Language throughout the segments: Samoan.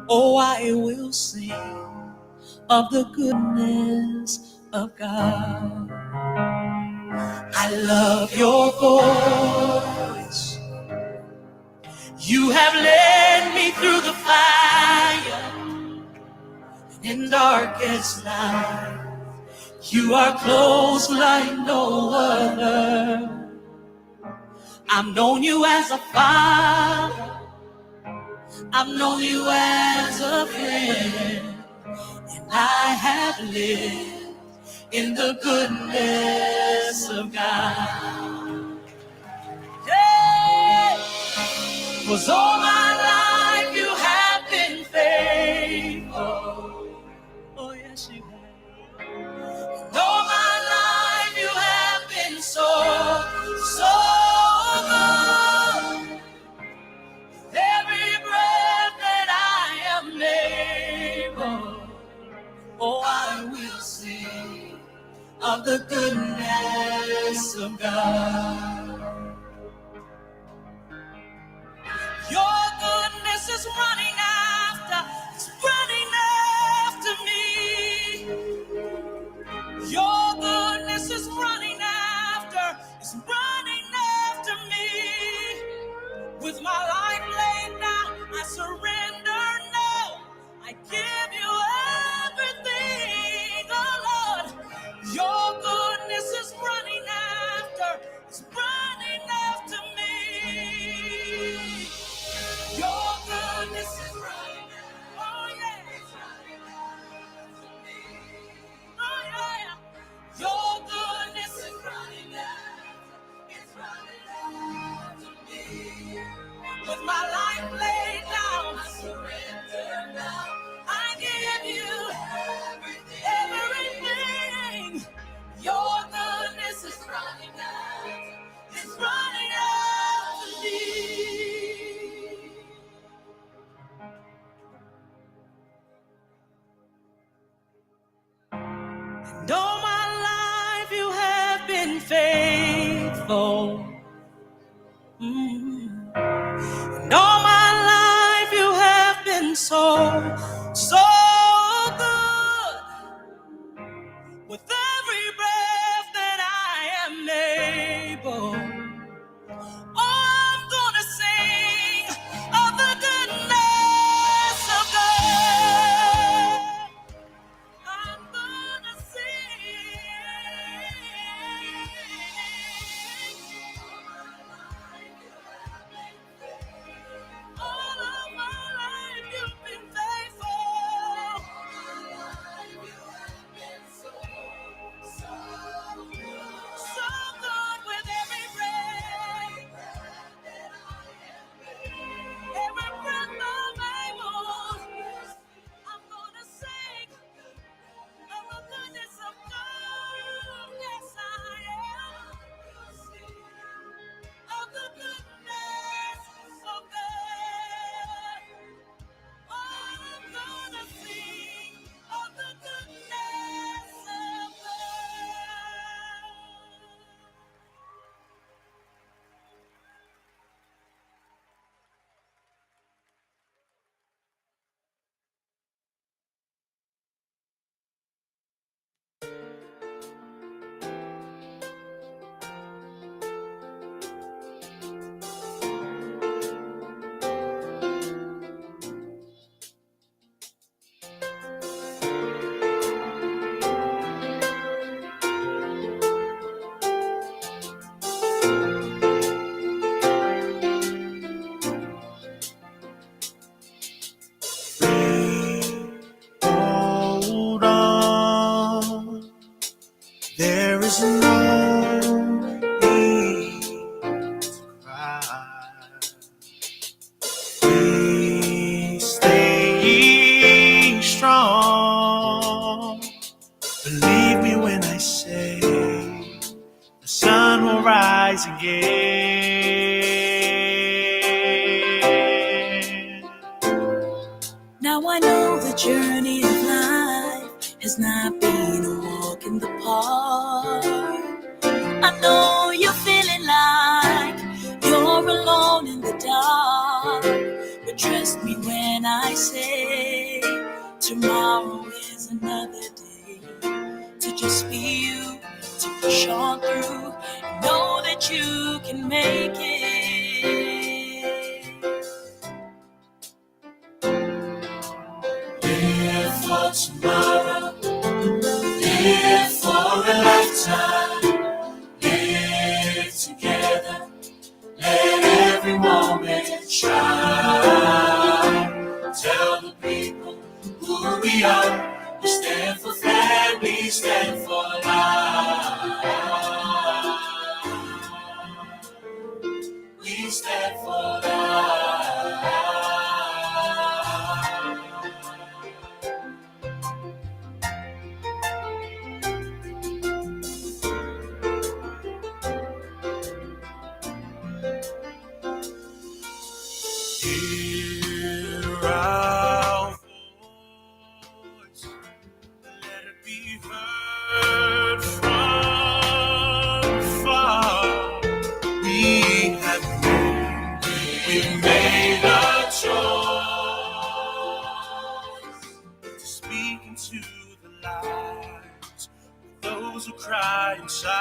Oh, I will sing of the goodness of God. I love your voice. You have led me through the fire in darkest night. You are close like no other. I've known you as a father. I've known you as a friend. And I have lived in the goodness of God. Hey! 'Cause all my life you have been faithful. Oh, yes, you have. And all my life you have been so, so good. Every breath that I am able, oh, I will sing of the goodness of God. Your goodness is running after, it's running after me. Your goodness is running after, it's running after me. With my life laid down, I surrender now. I give you everything, oh Lord. Your goodness is running after, it's running after me. Your goodness is running after, oh yeah. It's running after me. Oh yeah. Your goodness is running after, it's running after me. With my life laid down, I surrender now. I give you everything. Everything. Your goodness is running after, it's running after me. And all my life you have been faithful. And all my life you have been so, so good. With every breath that I am able, oh, I'm going to sing of the goodness of God. I'm going to sing. All of my life you've been faithful. So good with every breath. Every breath I'm able, I'm going to sing of the goodness of God. Yes, I am. Of the goodness of God. I'm going to sing of the goodness of God. Hold on. There is no need to cry. Please stay strong. Believe me when I say the sun will rise again. Now I know the journey of life has not been a walk in the park. I know you're feeling like you're alone in the dark, but Trust me when I say tomorrow is another day to just be you, to push on through, and know that you can make it. Live for tomorrow, live for a lifetime, live together, let every moment shine. Tell the people who we are. We stand for family, stand for life. We stand for life. Hear our voice, let it be heard from far. We have made, we've made a choice to speak into the lives of those who cry inside.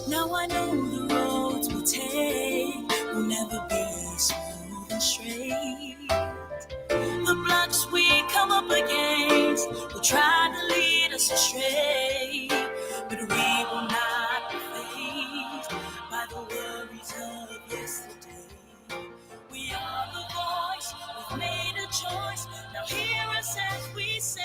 Now I know the roads we take will never be smooth and straight. The blocks we come up against will try to lead us astray, but we will not be fazed by the worries of yesterday. We are the voice, we've made a choice. Now hear us as we say.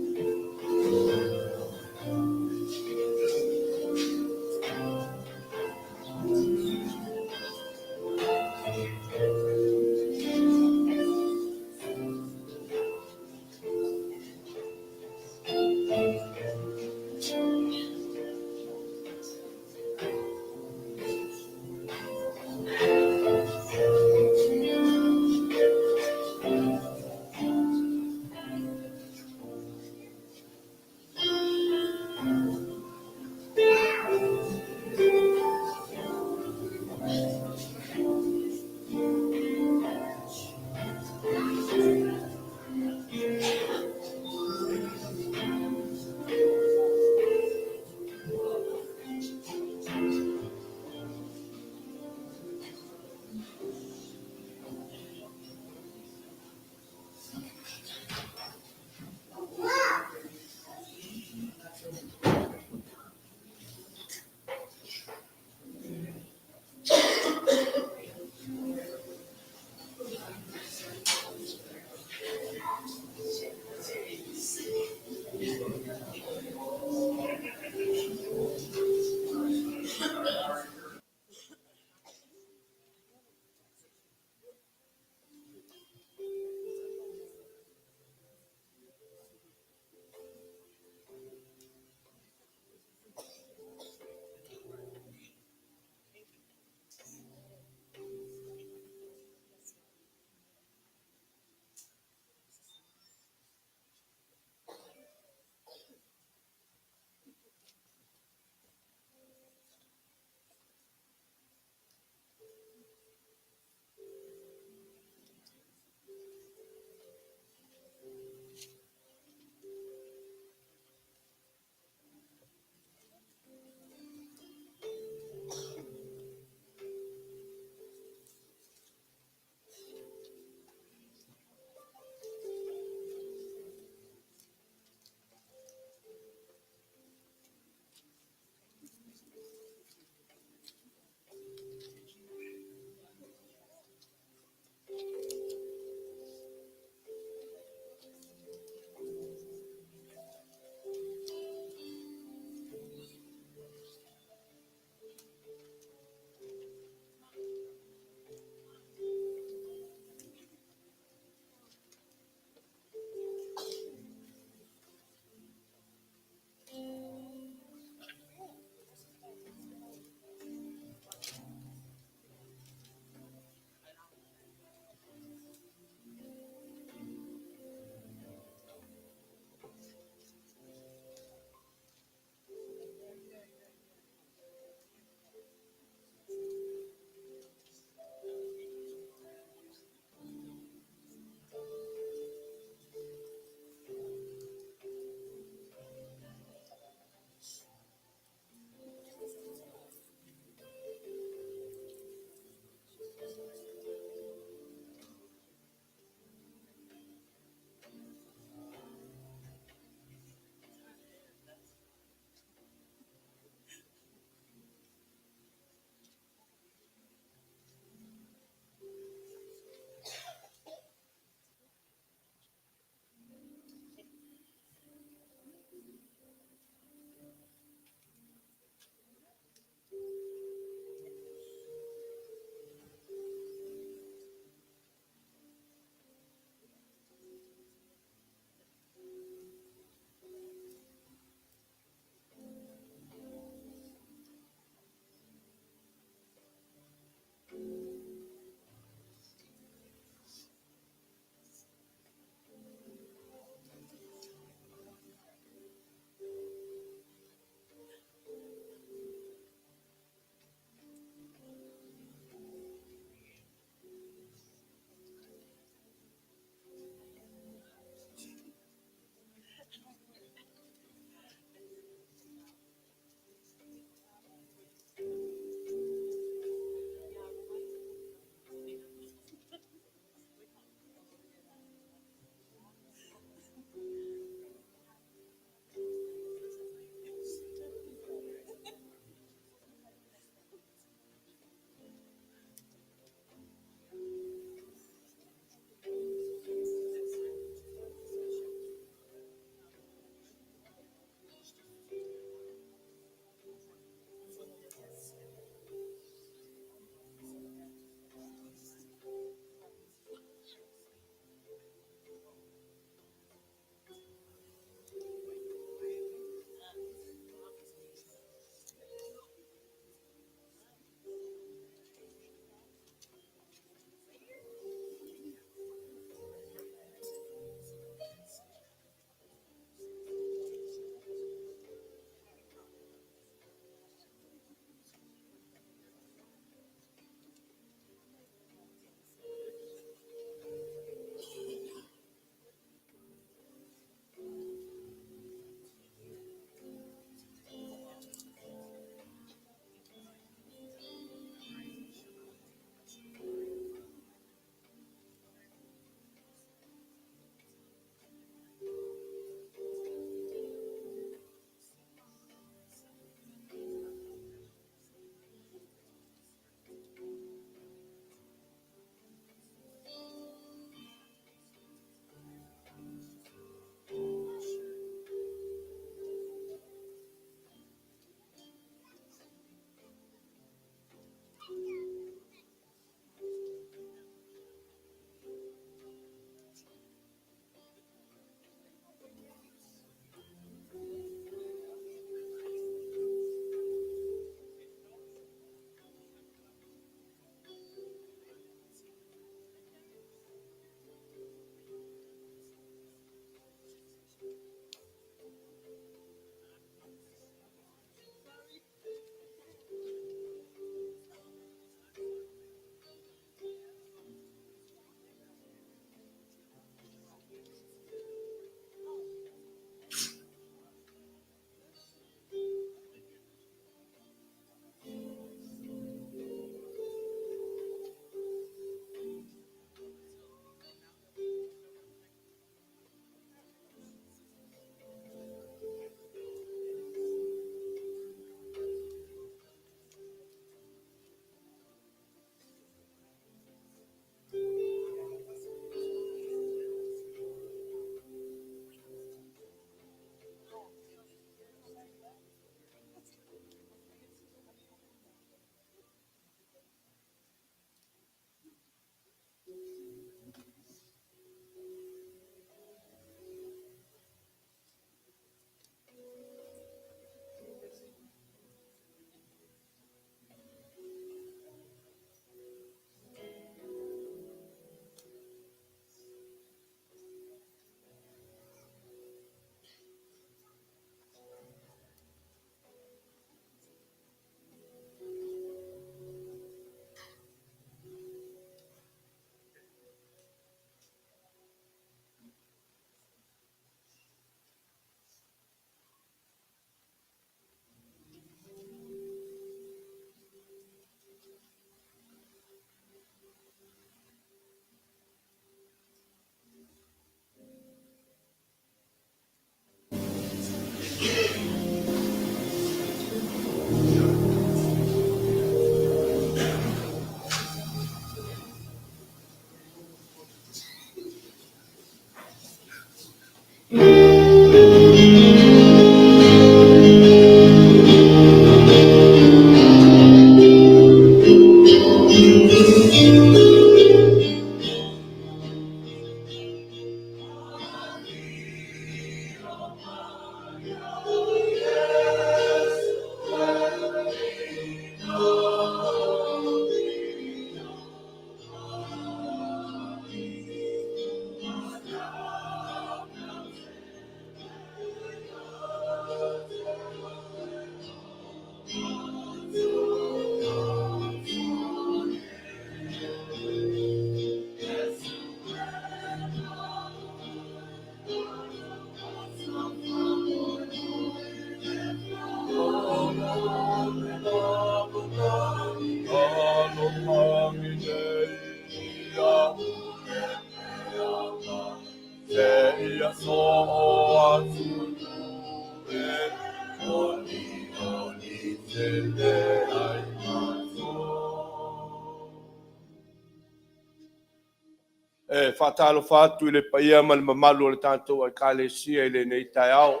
E faatalofa atu i le paia ma le mamalu o le tatou Ekalesia i lenei taeao.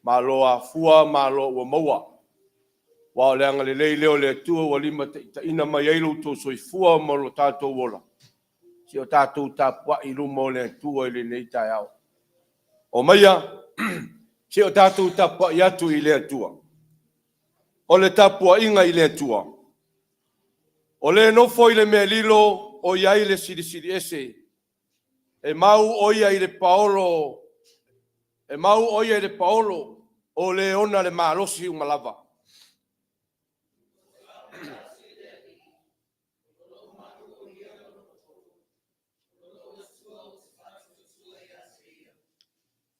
Malo afua, malo ua maua. Aua o le agalelei lea o le Atua ua limataitaiina mai ai lo outou soifua ma lo tatou ola, seia o tatou tapuai i luma o le Atua i lenei taeao. Omaia se i o tatou tapuai atu i le Atua. O le tapuaiga i le Atua. O le nofo i le mea lilo o i ai le Silisili Ese, e mau o ia i le paolo, e mau o ia i le paolo, o le ona le malosi uma lava.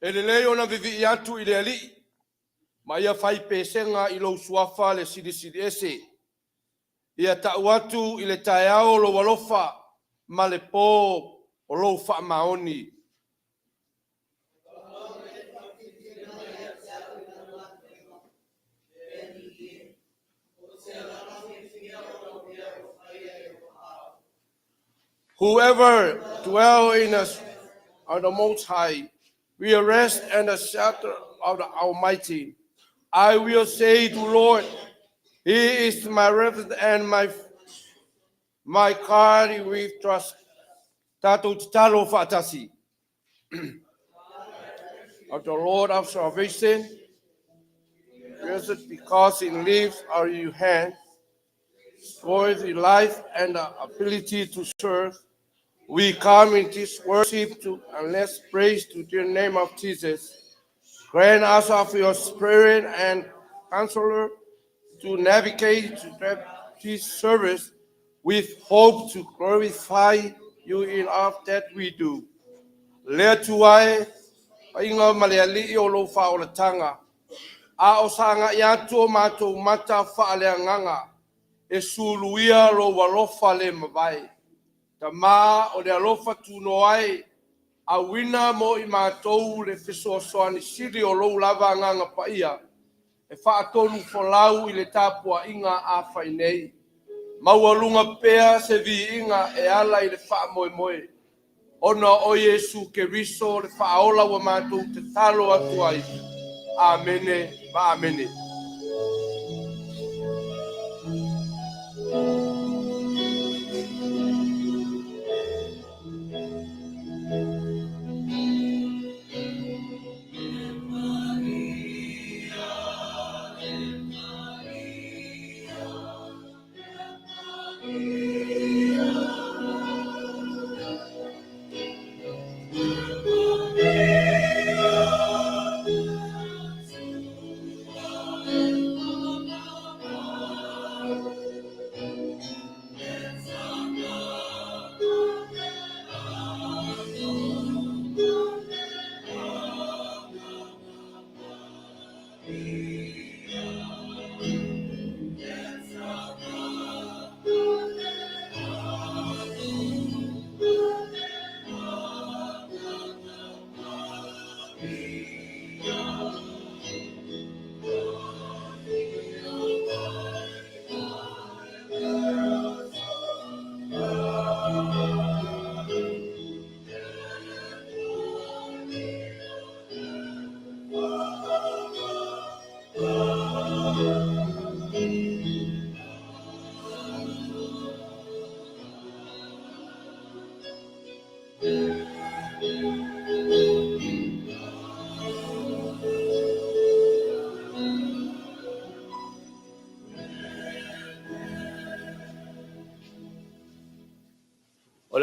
E lelei ona vivii atu i le Alii, ma ia fai pesega i lou suafa le Silisili Ese. Ia tau atu i le taeao lou alofa ma le po o lou faamaoni. Whoever dwell in us are the Most High, will rest in the shelter of the Almighty. I will say to Lord, He is my refuge and my God with trust. Tatou tatalo faatasi. Of the Lord of salvation, blessed because he lives are your hand, for the life and the ability to serve. We come in this worship to and let's praise to the name of Jesus. Grant us of your spirit and counselor to navigate to this service with hope to glorify you in all that we do. Le Atua e, paia ma le alii o lou faaolataga, a o sagai atu o matou mata faaleagaga, e suluia lou alofa le mavae. Tama o le alofa tunoa e, auina mo i matou le fesoasoani sili o lou lava agaga paia, e faatonu folau i le tapuaiga a fai nei. Maualuga pea se viiga e ala i le faamoemoe. Ona o Iesu Keriso le faaola ua matou tatalo atu ai. Amene ma amene.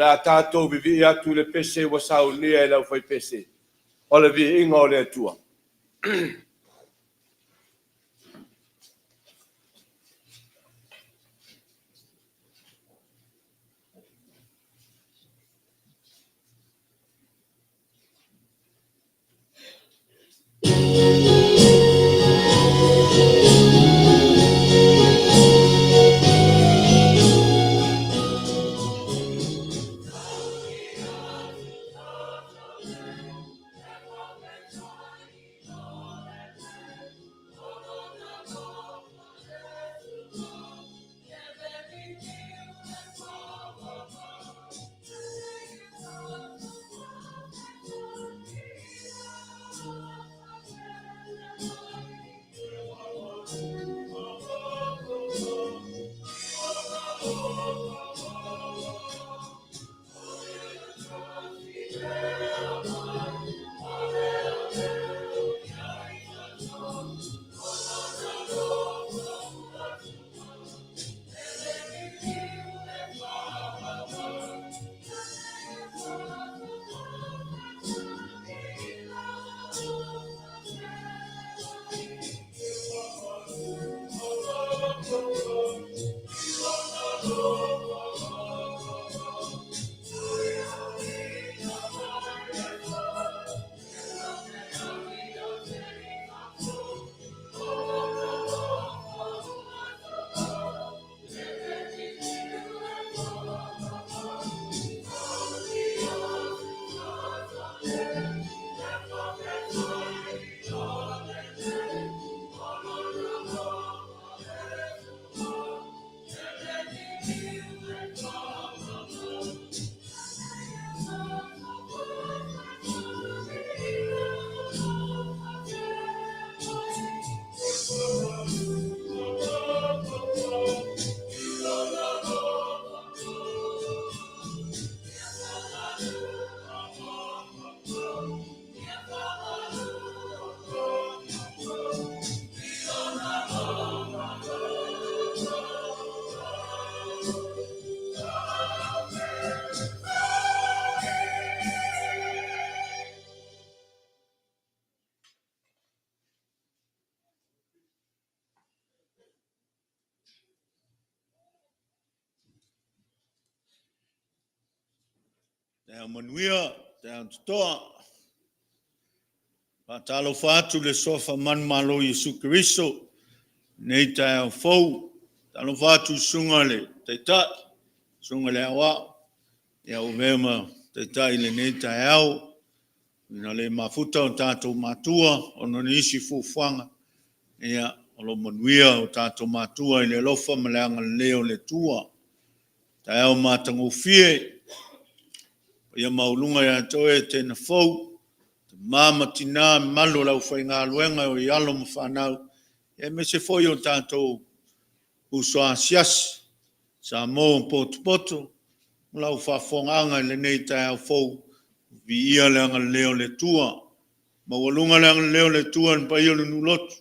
le a tatou vivii atu i le pese ua saunia e le aufaipese, o le viiga o le Atua. Taeao manuia, taeao totoa. Faatalofa atu i le Suafa manumalo o Iesu Keriso i lenei taeao fou. Faatalofa atu i le Susuga i le Taitai, Susuga i le Aoao, ua avea ma Taitai i lenei taeao, ina le mafuta o tatou matua ona o nisi fuafuaga, ia, o lo o manuia o tatou matua i le alofa ma le agalelei o le Atua. Taeao matagofie, paia maualuga ia te oe Teena Fou, tama ma tina, mamalu o le aufaigaluega i alo ma fanau, aemaise foi o tatou uso asiasi Samoa ua potopoto ma lau faafofogaaga i lenei taeao fou, viia le agalelei o le Atua. Maualuga le agalelei o le Atua i le paia o le nuu lotu,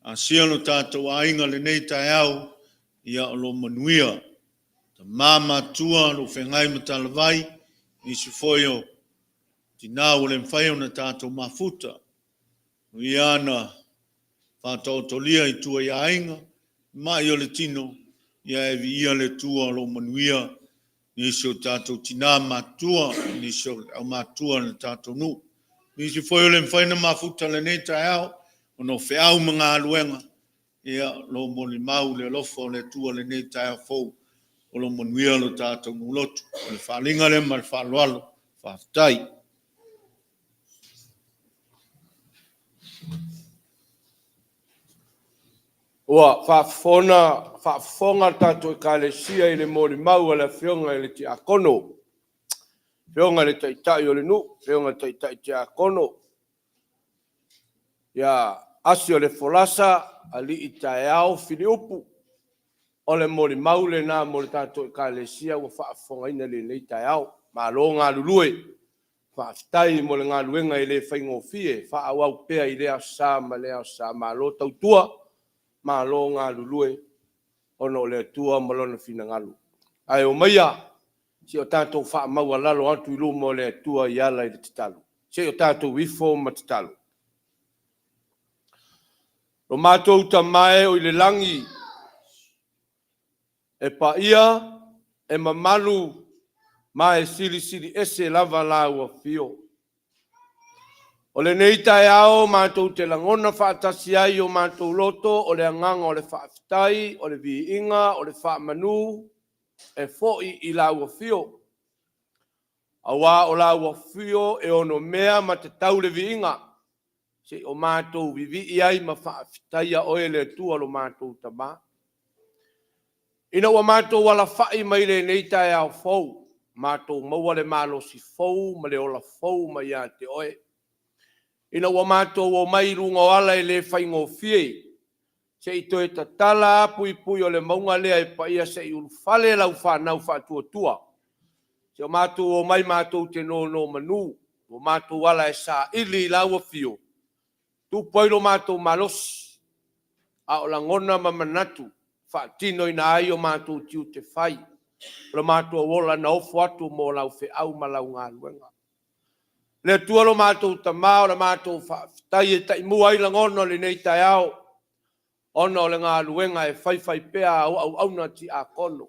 asia lo tatou aiga i lenei taeao, ia o lo o manuia. Tama matutua o lo o feagai ma talavai, nisi foi o tina ua le mafai ona tatou mafuta, ia na faataotolia i tua i aiga, mai o le tino, ae viia le Atua o lo o manuia nisi o tatou tina matutua, nisi o aumatutua o le tatou nuu. Nisi foi ua le mafai ona mafuta i lenei taeao ona o feau ma galuega, ia o lo o molimau le alofa o le Atua i lenei taeao fou, o lo o manuia lo tatou nuu lotu. O le faaaliga lea ma le faaaloalo. Faafetai. Ua faafofoga le tatou Ekalesia i le molimau a le Afioga i le Tiakono, Afioga i le Taitai o le nuu, Afioga i le Taitai Tiakono ia Asialefolasa Alii Taeao Filiupu. O le molimau lena mo le tatou Ekalesia ua faafofogaina i lenei taeao. Malo galulue, faafetai mo le galuega e le faigofie, faaauau pea i lea Aso Sa ma lea Aso Sa. Malo tautua, malo galulue ona o le Atua ma Lona finagalo. Ae omaia Se i o tatou faamaualalo atu i luma o le Atua i ala i le tatalo. Se i o tatou ifo ma tatalo. Lo matou Tama e o i le lagi, e paia, e mamalu, ma e silisili ese lava lau Afio. O lenei taeao matou te lagona faatasi ai i o matou loto o le agaga o le faafetai, o le viiga, o le faamanu e foi i lau Afio, aua o lau Afio e onomea ma tatau le viiga, se i o matou vivii ai ma faafetaia Oe le Atua lo matou Tama. Ina ua matou alafai mai lenei taeao fou, matou maua le malosi fou ma le ola fou mai ia te Oe. Ina ua matou omai i luga o ala e le faigofie, se i toe tatala lava puipui o le mauga lea e paia se i ulufale lau fanau faatuatua. Se i o matou omai matou te nonomanu, ua matou ala e saili i lau afio, tupu ai lo matou malosi, a o lagona ma manatu e faatinoina ai o matou tiute fai, o lo matou ola na ofo atu mo lau feau ma lau galuega. Le Atua lo matou Tama, o le matou faafetai e taimua ai lagona o lenei taeao, ona o le galuega e faifaipea a au auauna tiakono.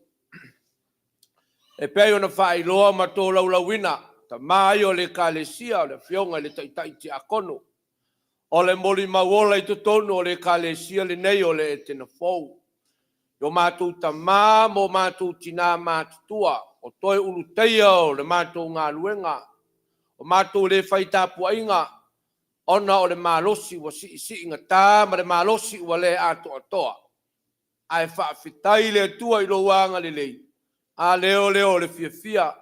E pei ona faailoa ma tolaulauina, tama ia o le Ekalesia, o le Afioga i le Taitai Tiakono, o le molimau ola i totonu o le Ekalesia lenei o le Etena Fou, i o matou tama ma o matou tina matutua, o toe Ulutaia o le matou galuega, o matou le fai tapuaiga ona o le malosi ua siisiigata ma le malosi ua le atoatoa. Ae faafetai i le Atua i lou agalelei, a lea lea o le fiafia,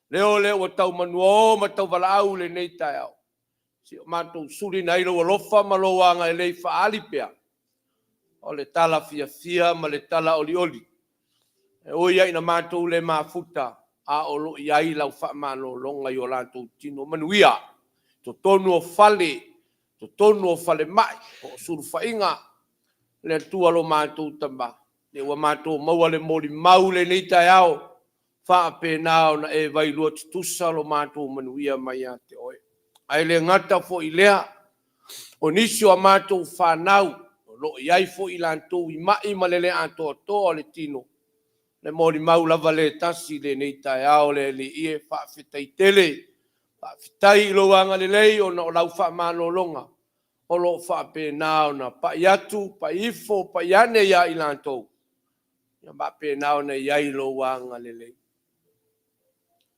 lea lea ua tau manuao ma tauvalaau i lenei taeao. Se i o matou sulina ai lou alofa ma lou agalelei faaali pea, o le tala fiafia ma le tala olioli. E ui lava ina matou le mafuta, a o lo o i ai lau faamalologa i o latou tino manuia, totonu o fale, totonu o falemai, po o sulufaiga. Le Atua lo matou Tama, lea ua matou maua le molimau i lenei taeao, faapena ona e vailua tutusa lo matou manuia mai ia te Oe. Ae le gata foi i lea, o nisi o a matou fanau o lo o i ai foi i latou i mai ma le le atoatoa o le tino, le molimau lava lea e tasi i lenei taeao le Alii e, faafetai tele, faafetai i lou agalelei ona o lau faamalologa o lo o faapena ona pai atu, pai ifo, pai ane ia i latou, ia faapena ona i ai lou agalelei.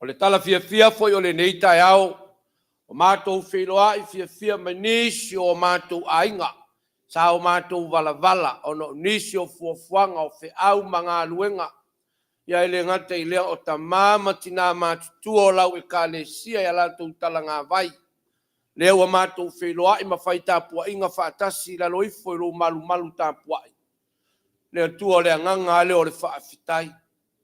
O le tala fiafia foi o lenei taeao, ua matou feiloai fiafia ma nisi o matou aiga sa o matou valavala ona o nisi o fuafuaga o feau ma galuega. Ia e le gata i lea o tama ma tina matutua o lau Ekalesia i a latou talagavai, lea ua matou feiloai ma fai tapuaiga faatasi i lalo ifo i lou malumalu tapuai. Le Atua, o le agaga lava lea o le faafetai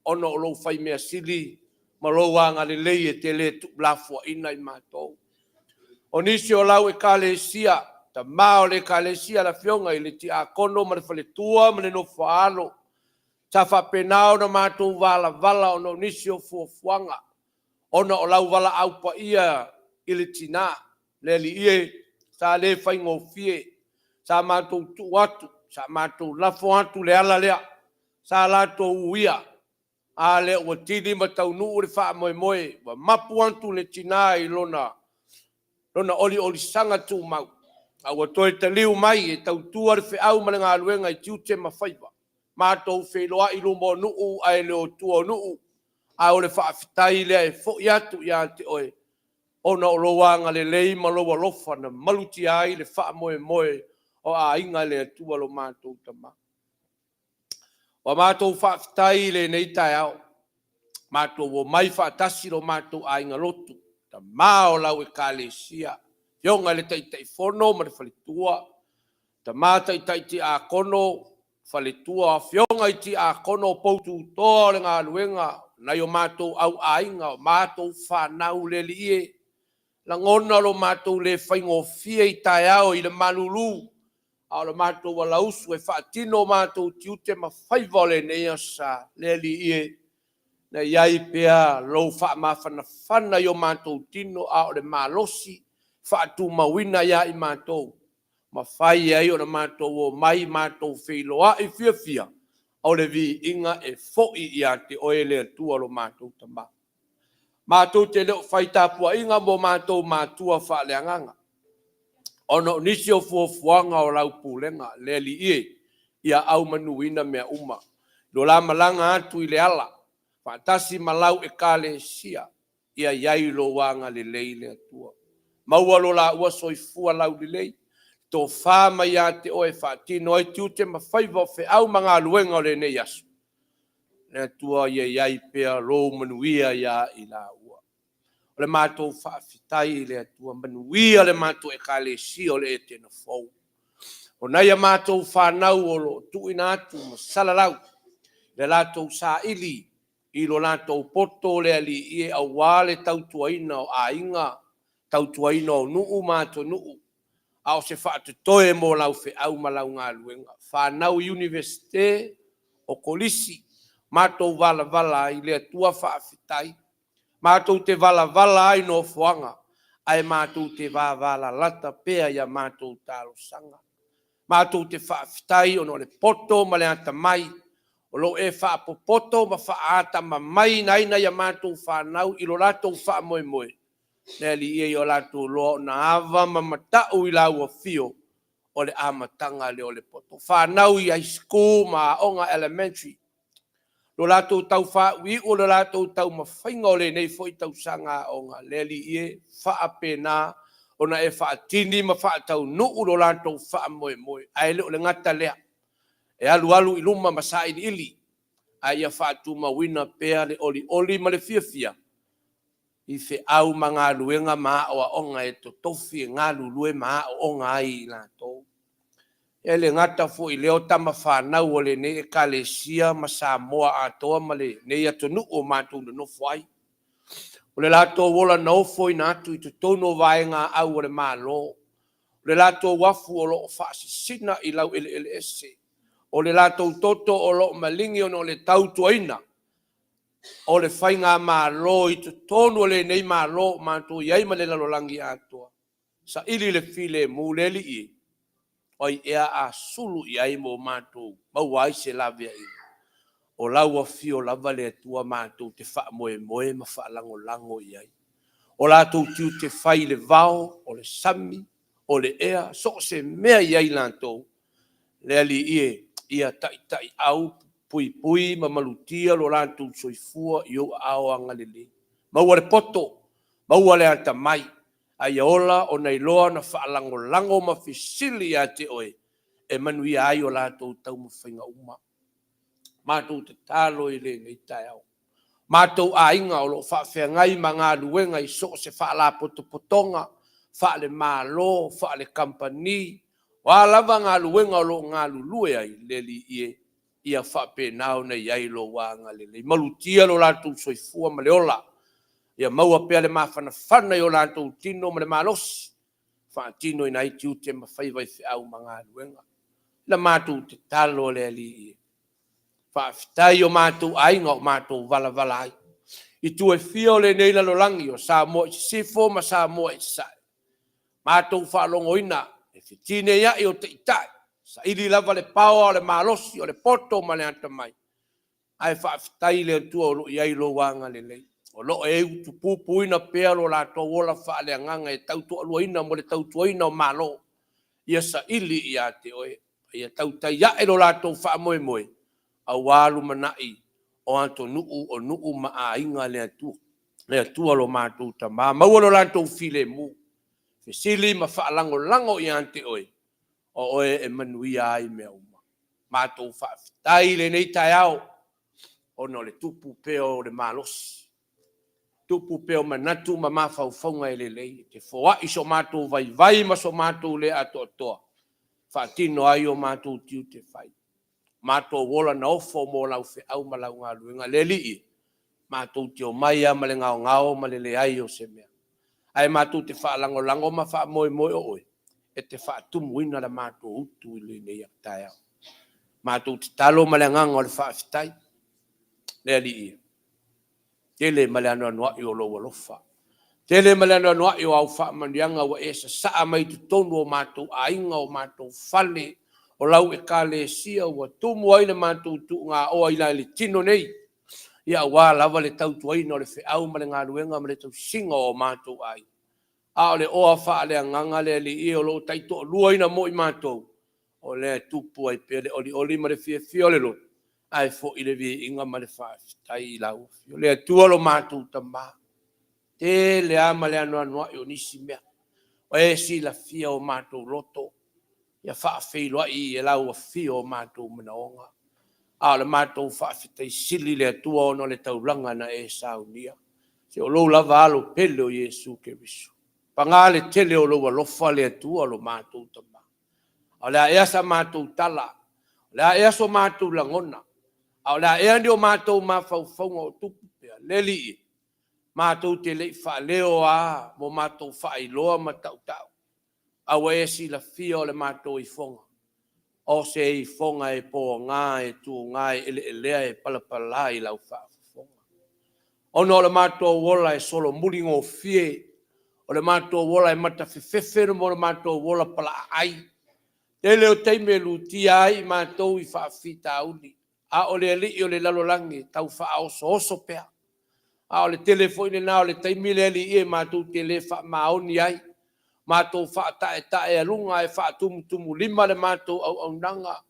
ona o lou faimea sili ma lou agalelei e te le tuulafoaiina i matou. O nisi o lau Ekalesia, tama o le Ekalesia, le afioga i le tiakono ma le faletua ma le nofo a alo, sa faapena ona matou valavala ona o nisi o fuafuaga, ona o lau valaau paia i le tina. Le Alii e, sa le faigofie, sa matou tuu atu, sa matou lafo atu le ala lea, sa latou uia, a lea ua tini ma taunuu le faamoemoe, ua mapu atu le tina i lona oliolisaga tumau, a ua toe taliu mai e tautua le feau ma le galuega i tiute ma faiva. Matou feiloai i luma o nuu ae le o tua o nuu, a o le faafetai lea e foi atu ia te oe, ona o lou agalelei ma lou alofa na malutia ai le faamoemoe o aiga i le Atua lo matou Tama. Ua matou faafetai i lenei taeao, matou omai faatasi lo matou aiga lotu, tama o lau Ekalesia, afioga i le Taitaifono ma le faletua, tama taitai tiakono, faletua, afioga i tiakono o poututoa o le galuega, nai o matou auaiga, o matou fanau le Alii e, lagona lo matou le faigofie i taeao i le malulu, a o le matou alausu e faatino o matou tiute ma faiva o lenei aso sa. Le Alii e, Na i ai pea lou faamafanafana i o matou tino a o le malosi faatumauina ia i matou, mafai ai ona matou omai matou feiloai fiafia, o le viiga e foi ia te oe le Atua lo matou Tama. Matou te le o fai tapuaiga mo matou matua faaleagaga, ona o nisi o fuafuaga o lau pulega, le Alii e, ia aumanuina mea uma. Lo la malaga atu i le ala, faatasi ma lau Ekalesia, ia i ai lou agalelei le Atua. Maua lo laua soifua laulelei, tofa mai ia te oe e faatino ai tiute ma faiva o feau ma galuega o lenei aso. Le Atua ia i ai pea lou manuia ia i laua. O le matou faafetai i le Atua, manuia le matou Ekalesia o le Etena Fou. O nai a matou fanau o lo o tuuina atu ma salalau le latou saili i lo latou poto le Alii e, aua le tautuaina o aiga, tautuaina o nuu ma atunuu, a o se faatotoe mo lau feau ma lau galuega. Fanau Iunivesite o Kolisi, matou valavala ai le Atua faafetai. Matou te valavala ai i nofoaga, ae matou te vavalalata pea i a matou talosaga. Matou te faafetai ona o le poto ma le atamai o lo o e faapopoto ma faatamamaiina ai nai a matou fanau i lo latou faamoemoe, le Alii e, ia o latou iloa ona ava ma matau i lau afio, o le amataga lea o le poto. Fanau i high school ma aoga elementary, lo latou taufaaiuiu o le latou taumafaiga o lenei foi tausaga aoga, le Alii e, faapena ona e faatini ma faataunuu lo latou faamoemoe. Ae le o le gata lea, e alualu i luma ma sailiili, a ia faatumauina pea le olioli ma le fiafia i feau ma galuega ma aoaoga e totofi e galulue ma aooga ai i latou. E le gata foi i lea o tama fanau o lenei Ekalesia ma Samoa atoa ma lenei atunuu o matou nonofo ai, o le latou ola na ofoina atu i totonu o vaegaau a le Malo, o le latou afu o lo o faasisina i laueleele ese, o le latou toto o lo o maligi ona o le tautuaina o le faigamalo i totonu o lenei Malo o matou i ai ma le lalolagi atoa. Saili le filemu le Alii e, o ai ea a sulu i ai ma o matou maua ai se laveaiga? O lau afio lava le Atua matou te faamoemoe ma faalagolago i ai. O latou tiute fai i le vao, o le sami, o le ea, so o se mea e i ai latou, le Alii e, ia taitaiau, puipui ma malutia lo latou soifua i ou aao agalelei. Maua le poto, maua le atamai, a ia ola ona iloa ona faalagolago ma fesili ia te oe e manuia ai o latou taumafaiga uma. Matou tatalo i lenei taeao. Matou aiga o lo o faafeagai ma galuega i so o se faalapotopotoga, faale-Malo, faale-kamupani, o a lava galuega o lo o galulue ai, le Alii e, ia faapena ona i ai lou agalelei. Malutia lo latou soifua ma le ola, ia maua pea le mafanafana i o latou tino ma le malosi, faatinoina ai tiute ma faiva i feau ma galuega. Na matou tatalo le Alii e, faafetai i o matou aiga o matou valavala ai i itu e fia o lenei lalolagi, o Samoa i Sisifo ma Samoa i Sasae, matou faalogoina le fetineiai o Taitai, saili lava le paoa o le malosi, o le poto ma le atamai, ae faafetai i le Atua o lo o i ai lou agalelei, o lo o e utupupuina pea lo latou ola faaleagaga e tautoaluaina mo le tautuaina o Malo. Ia saili ia te oe, ia tautai ae lo latou faamoemoe aua lumanai o atunuu o nuu ma aiga, le Atua, le Atua lo matou Tama. Maua lo latou filemu, fesili ma faalagolago ia te oe, o oe e manuia ai mea uma. Matou faafetai i lenei taeao ona o le tupu pea o le malosi, tupu pea o manatu ma mafaufauga e lelei, e te foai so matou vaivai ma so matou le atoatoa, faatino ai o matou tiute fai. Matou ola na ofo mo lau feau ma lau galuega. Le Alii, matou te omai lava ma le gaogao ma le leai o se mea, ae matou te faalagolago ma faamoemoe o oe e te faatumuina la matou utu i lenei taeao. Matou tatalo ma le agaga o le faafetai. Le Alii, Tele ma le anoanoai o lou alofa. Tele ma le anoanoai o au faamanuiaga ua e sasaa mai totonu o matou aiga, o matou fale, o lau Ekalesia ua tumu ai le matou tuugaoa i le tino nei, ia aua lava le tautuaina o le feau ma le galuega ma le tausiga o matou aiga. A o le oa faaleagaga le Alii e, o lo o taitoaluaina mo i matou, o lea e tupu ai pea le olioli ma le fiafia o le loto, ae foi le viiga ma le faafetai i lau Afioga. Le Atua lo matou Tama, tele lava ma le anoanoai o nisi mea, ua e silafia o matou loto, ia faafeiloai e lau afio o matou manaoga. A o le matou faafetai sili i le Atua ona o le taulaga na e saunia. Se o lou lava Alo pele o Iesu Keriso. Paga le tele o lou alofa le Atua lo matou Tama. A o le a ea sa matou tala? O le a ea so matou lagona? A o le a ea ni o matou mafaufauga o tupu pea? Le Alii e, matou te le i faaleo lava mo matou faailoa ma tautau, a ua e silafia o le matou ifoga, o se ifoga e poga, e tuga, e eleelea, e palapala i lau faafofoga. Ona o le matou ola e solomuli gofie, o le matou ola e matafefefe ma le matou ola palaaai. Tele o taimi e lutia ai i matou i faafitauli, a o le alii o le lalolagi e tau faaosooso pea. A o le tele foi lena o le taimi le Alii e matou te le faamaoni ai, matou faataetaealuga ae faatumutumulima le matou auaunaga,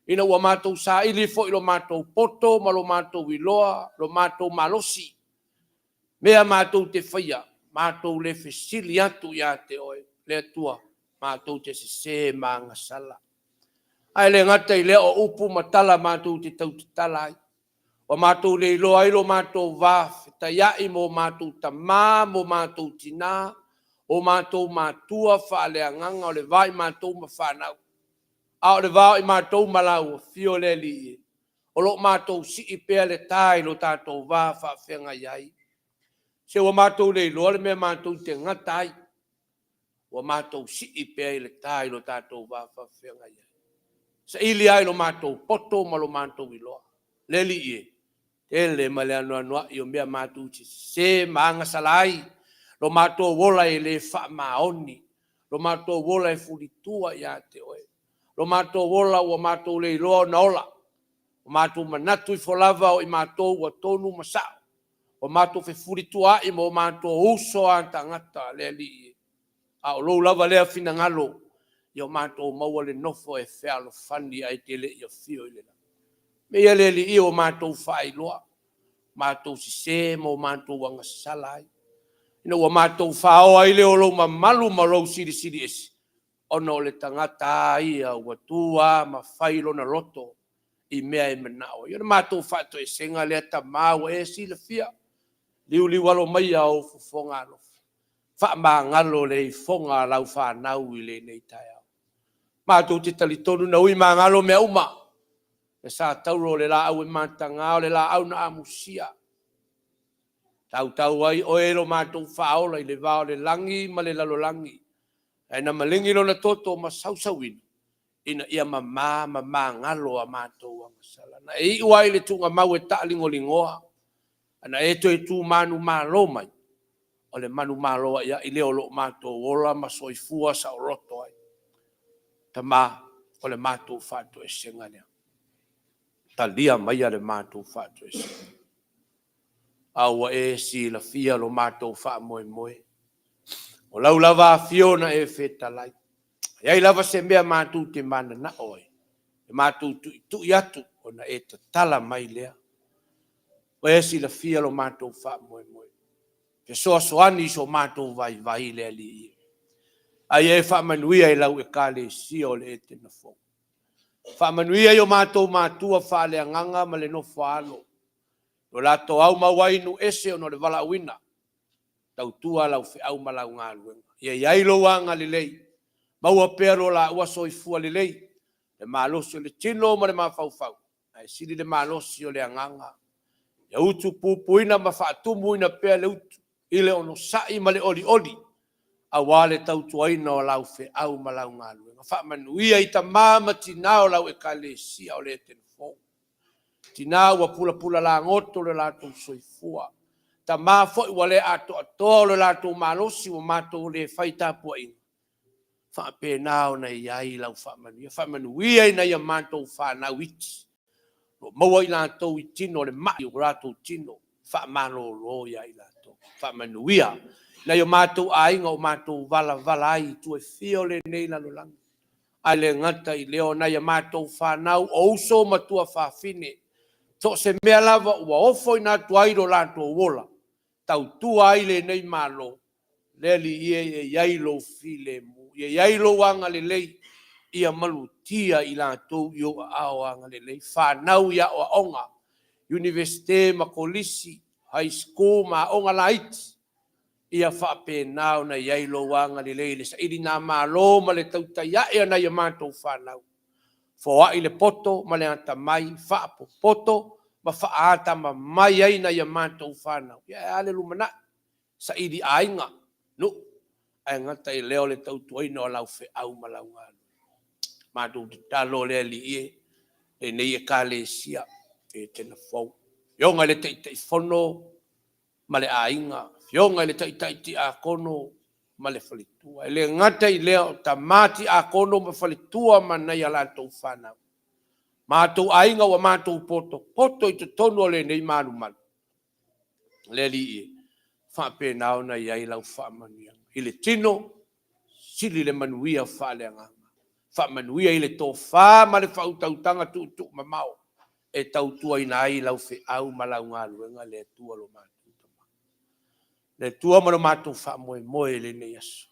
ina ua matou saili foi i lo matou poto ma lo matou iloa lo matou malosi, mea matou te faia, matou le fesili atu ia te Oe, le Atua, matou te sese ma agasala. Ae le gata i lea o upu ma tala matou te tautatala ai, ua matou le iloa ai lo matou va fetaiai ma o matou tama ma o matou tina, o matou matua faaleagaga, o le va i matou ma fanau, a o le va o i matou ma lau afio le Alii e, o lo o matou sii pea le ta i lo tatou va faafeagai ai. Se ua matou le iloa le mea matou te gata ai, ua matou sii pea i le ta i lo tatou va faafeagai ai. Saili lava i lo matou poto ma lo matou iloa, le Alii e, tele ma le anoanoai o mea matou te sese ma agasala ai, lo matou ola e le faamaoni, lo matou ola e fulitua ia te Oe, lo matou ola ua matou le iloa ona ola, ua matou manatu ifo lava o i matou ua tonu ma sao, ua matou fefulituaai ma o matou uso a tagata, le Alii e, a o lou lava lea finagalo, ia o matou maua le nofo e fealofani ae te le i afio i le lagi. Meia le Alii ua matou faailoa, matou sese ma o matou agasala ai, ina ua matou faoa ai lea o lou mamalu ma lou Silisili Ese, ona o le tagata lava ia ua tu lava ma fai lona loto i mea e manao ai. O le matou faatoesega lea Tama ua e silafia, liuliualo maia ou fofoga alofa, faamagalo le ifoga a lau fanau i lenei taeao. Matou te talitonu na ui magalo mea uma, le satauro o le laau e mataga, o le laau na amusia, tautau ai oe lo matou faaola i le va o le lagi ma le lalolagi, ae na maligi lona toto ma sausauina ina ia mama ma magalo a matou agasala. Na e iu ai i le tuugamau e taaligoligoa, ae na e toe tu manumalo mai, o le manumalo aiai lea o lo o matou ola ma soifua saoloto ai. Tama, o le matou faatoesega lea. Talia maia le matou faatoesega. A ua e silafia lo matou faamoemoe. O lau lava afio na e fetalai. E i ai lava se mea matou te mananao ai, e matou tuitui atu ona e tatala mai lea. Ua e silafia lo matou faamoemoe. Fesoasoani i so matou vaivai le Alii e. A ia e faamanuia i lau Ekalesia o le Etena Fou. Faamanuia i o matou matua faaleagaga ma le nofo a alo, o latou aumau ai i nuu ese ona o le valaauina, tautua lau feau ma lau galuega. Ia i ai lou agalelei, maua pea lo laua soifua lelei, le malosi o le tino ma le mafaufau, ae sili le malosi o le agaga. Ia utupupuina ma faatumuina pea le utu i le onosai ma le olioli, aua le tautuaina o lau feau ma lau galuega. Faamanuia i tama ma tina o lau Ekalesia o le Etena Fou, tina ua pulapula lagoto lo latou soifua. Tama foi ua le atoatoa o le latou malosi ua matou le fai tapuaiga, faapena ona i ai lau faamanuia. Faamanuia i nai a matou fanau iti, o lo o maua i latou i tino o le mai i o latou tino, faamalolo ia i latou. Faamanuia i nai o matou aiga ua matou valavala ai i itu e fia o lenei lalolagi, ae le gata i lea o nai a matou fanau o uso ma tuafafine, so o se mea lava ua ofoina atu ai lo latou ola e tautua ai lenei Malo, le Alii e, ia i ai lou filemu, ia i ai lou agalelei, ia malutia i latou i ou aao agalelei, fanau i aoaoga, Iunivesite ma Kolisi, High School ma aoga laiti, ia faapena ona i ai lou agalelei i le sailigamalo ma le tautai ae a nai a matou fanau. Foai le poto ma le atamai, faapopoto ma faaatamamai ai nai a matou fanau, ae a le lumanai? Saili aiga, nuu, ae gata i lea o le tautuaina o lau feau ma lau galuega. Matou tatalo le Alii e, lenei Ekalesia Etena Fou, Afioga i le Taitaifono ma le aiga, Afioga i le Taitai Tiakono ma le faletua. E le gata i lea o tama tiakono ma faletua ma nai a latou fanau, matou aiga ua matou potopoto i totonu o lenei malumalu. Le Alii e, faapena ona i ai lau faamanuiaga i le tino, sili le manuia faaleagaga, faamanuia i le tofa ma le faautautaga tuutuumamao e tautuaina ai lau feau ma lau galuega, le Atua lo matou Tama. Le Atua ma lo matou faamoemoe i lenei aso,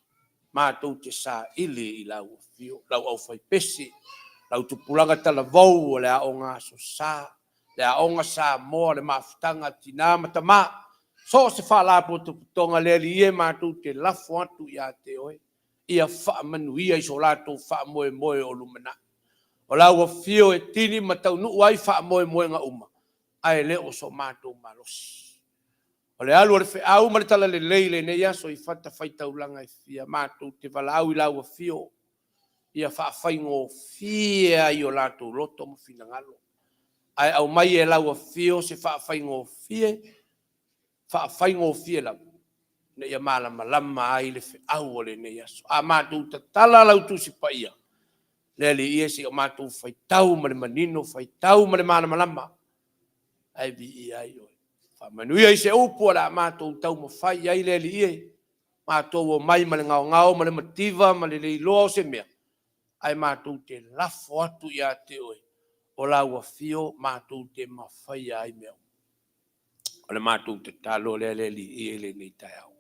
matou te saili i lau afio, lau aufaipese, lau tupulaga talavou o le Aoga Aso Sa, le Aoga Samoa, le Mafutaga a Tina ma Tama, so o se Faalapotopotoga. Le Alii e, matou te lafo atu ia te Oe, ia faamanuia i so latou faamoemoe o lumanai. O lau afio e tini ma taunuu ai faamoemoega uma, ae le o so matou malosi. O le alu o le feau ma le talalelei i lenei aso i fatafaitaulaga e fia, matou te valaau i lau afio ia faafaigofie ai i o latou loto ma finagalo, ae aumai e lau afio se faafaigofie, faafaigofie lava, ina ia malamalama ai le feau o lenei aso. A matou tatala lau Tusi Paia, le Alii e, seia o matou faitau ma le manino, faitau ma le malamalama, ae viia ai Oe. Faamanuia i se upu o le a matou taumafai i ai le Alii e, matou omai ma le gaogao ma le mativa ma le le iloa o se mea, ae matou te lafo atu ia te Oe, o lau afio matou te mafaia ai mea uma. O le matou tatalo lea le Alii e i lenei taeao,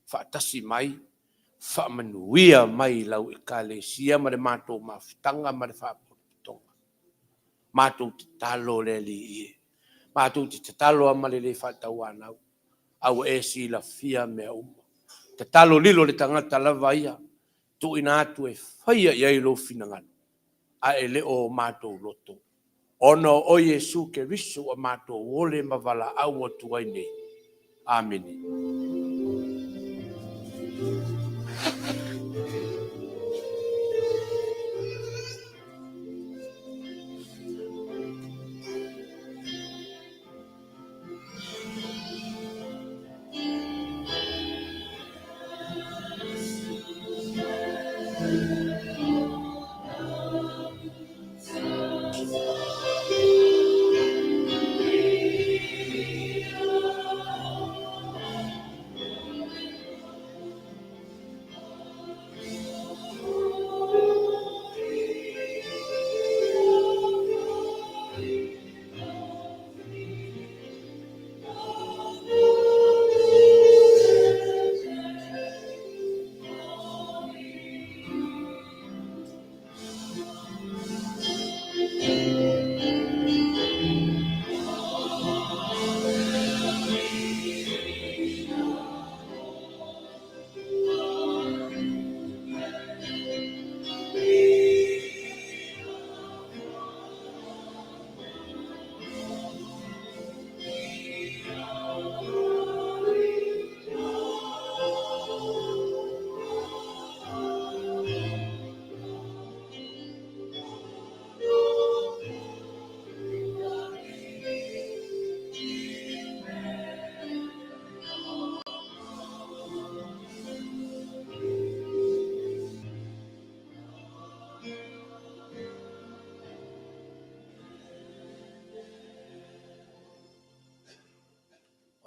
faatasi mai, faamanuia mai i lau Ekalesia ma le matou mafutaga ma le Faalapotopotoga. Matou tatalo le Alii e, matou te tatalo lava ma le le faatauanau, a ua e silafia mea uma. Tatalo lilo le tagata lava ia, tuuina atu e faia i ai lou finagalo, ae le o matou loto, ona o oe Iesu Keriso ua matou ole ma valaau atu ai nei. Amene.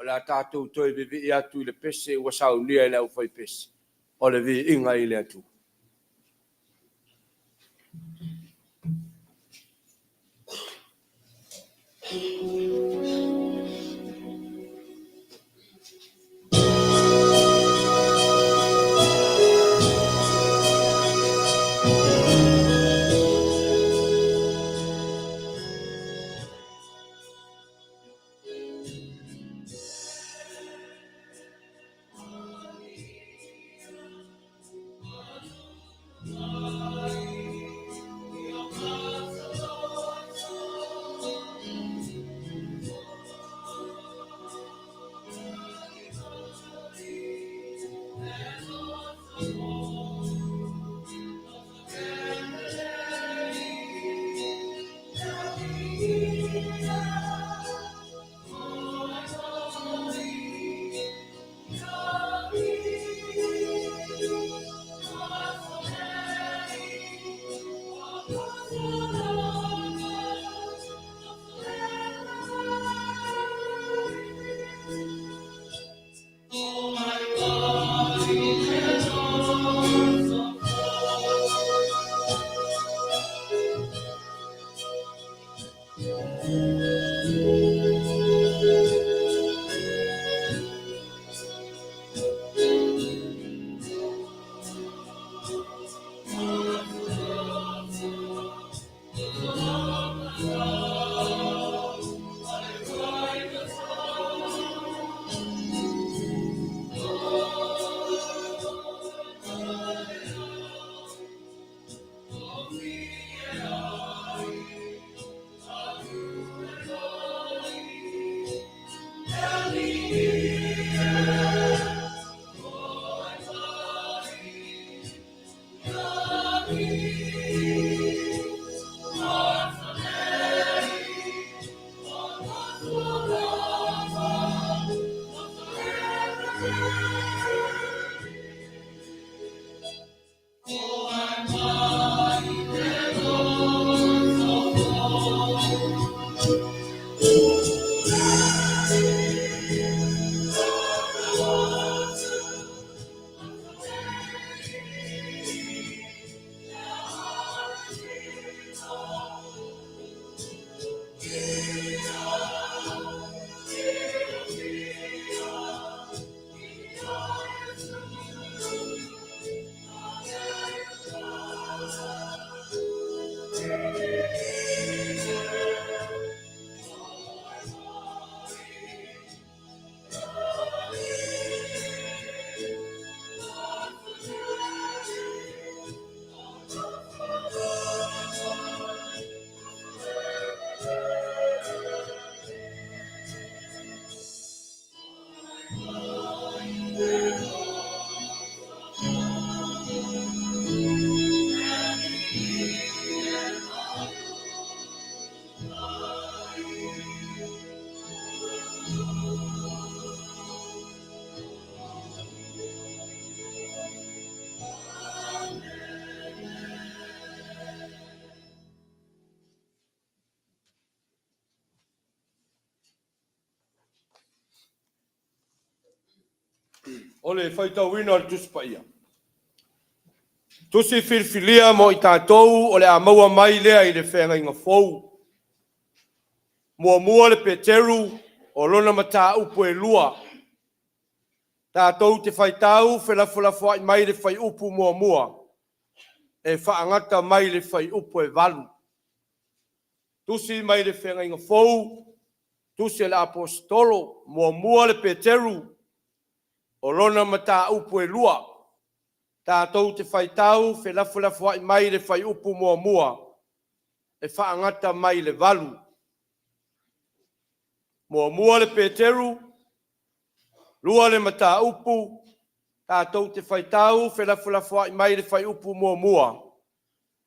O le a tatou toe vivii atu i le pese ua saunia e le aufaipese, o le viiga i le Atua. O le faitauina o le Tusi Paia. Tusi filifilia mo i tatou o le a maua mai lea i le Feagaiga Fou. Muamua le Peteru o lona mataupu e lua. Tatou te faitau felafolafoai mai le fuaiupu muamua e faagata mai le fuaiupu e 8. Tusi mai le Feagaiga Fou, Tusi a le Aposetolo, muamua le Peteru, o lona mataupu e lua. Tatou te faitau felafolafoai mai le fuaiupu muamua e faagata mai le 8. Muamua le Peteru, lua le mataupu, tatou te faitau felafolafoai mai le fuaiupu muamua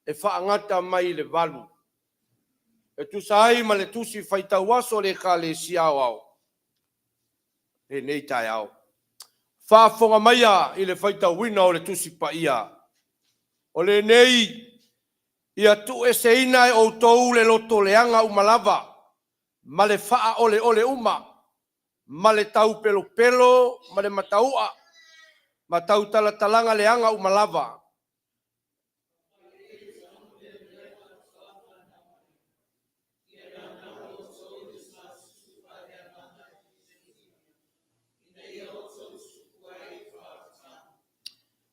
e faagata mai le 8. E tusa ai ma le Tusi Faitauaso a le Ekalesia Aoao i lenei taeao. Faafofoga maia i le faitauina o le Tusi Paia, o lenei ia tuueseina e outou le lotoleaga uma lava ma le faaoleole uma. ma le taupelopelo ma le matau'a ma tautalatalaga leaga uma lava.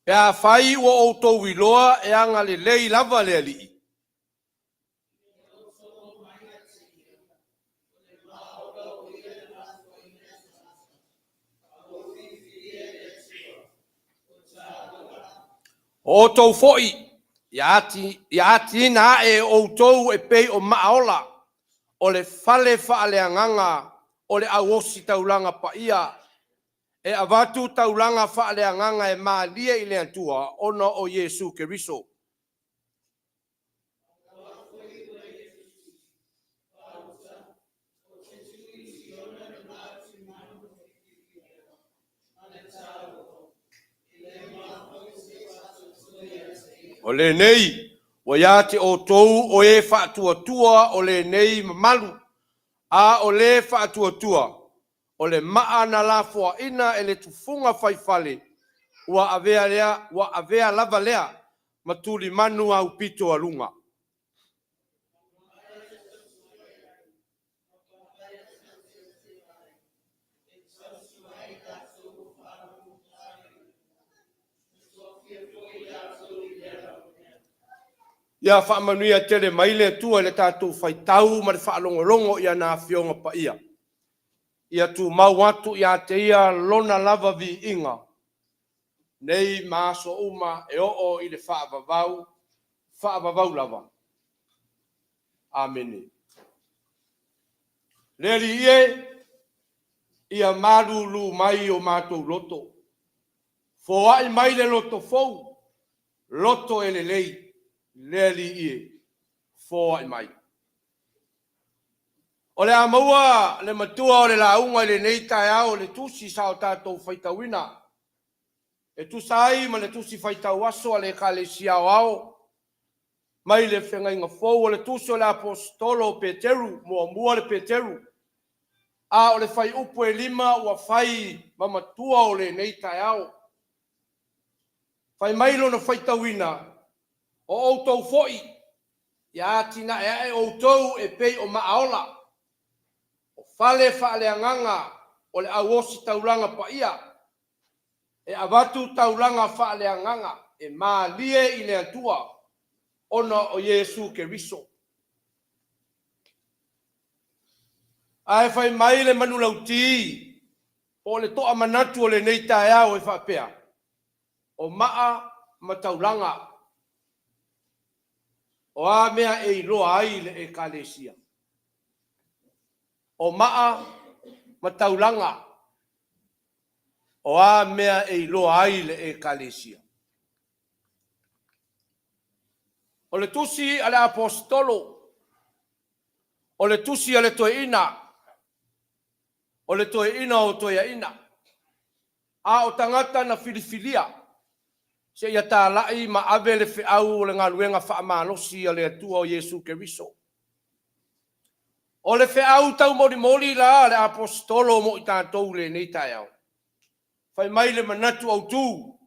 Pe afai ua outou iloa e agalelei lava le Alii. O outou foi, ia atiina ae outou e pei o maaola, o le fale faaleagaga o le auositaulaga paia, e avatu taulaga faaleagaga e malie i le Atua ona o Iesu Keriso. O lenei ua ia te outou o e faatuatua o lenei mamalu, a o le faatuatua, o le maa na lafoaina e le tufuga faifale, ua avea, lea, ua avea lava lea ma tulimanu aupito a luga. Ia faamanuia tele mai le Atua i le tatou faitau ma le faalogologo i ana Afioga Paia. Ia tumau atu ia te Ia Lona lava viiga, nei ma aso uma e oo i le faavavau, faavavau lava. Amene. Le Alii e, ia malulu mai o matou loto, foai mai le loto fou, loto e lelei, le Alii e, foai mai. O le a maua le matua o le lauga i lenei taeao i le tusi sa o tatou faitauina, e tusa ai ma le tusi faitau aso a le Ekalesia Aoao mai le Feagaiga Fou o le tusi o le Aposetolo o Peteru, muamua le Peteru, a o le fuaiupu e 5 ua fai ma matua o lenei taeao. Fai mai lona faitauina, o outou foi, ia atinae ae outou e pei o maaola, o fale faaleagaga o le auositaulaga paia, e avatu taulaga faaleagaga e malie i le Atua ona o Iesu Keriso. Ae fai mai le manulauti po o le toamanatu o lenei taeao e faapea, o maa ma taulaga, o a mea e iloa ai le Ekalesia? O maa ma taulaga, o a mea e iloa ai le Ekalesia? O le tusi a le Aposetolo, o le tusi a le toeaina, o le toeaina o toeaina, a o tagata na filifilia seia talai ma ave le feau o le galuega faamalosi a le Atua o Iesu Keriso. O le feau taumolimoli la a le Aposetolo mo i tatou i lenei taeao, fai mai le manatu autu,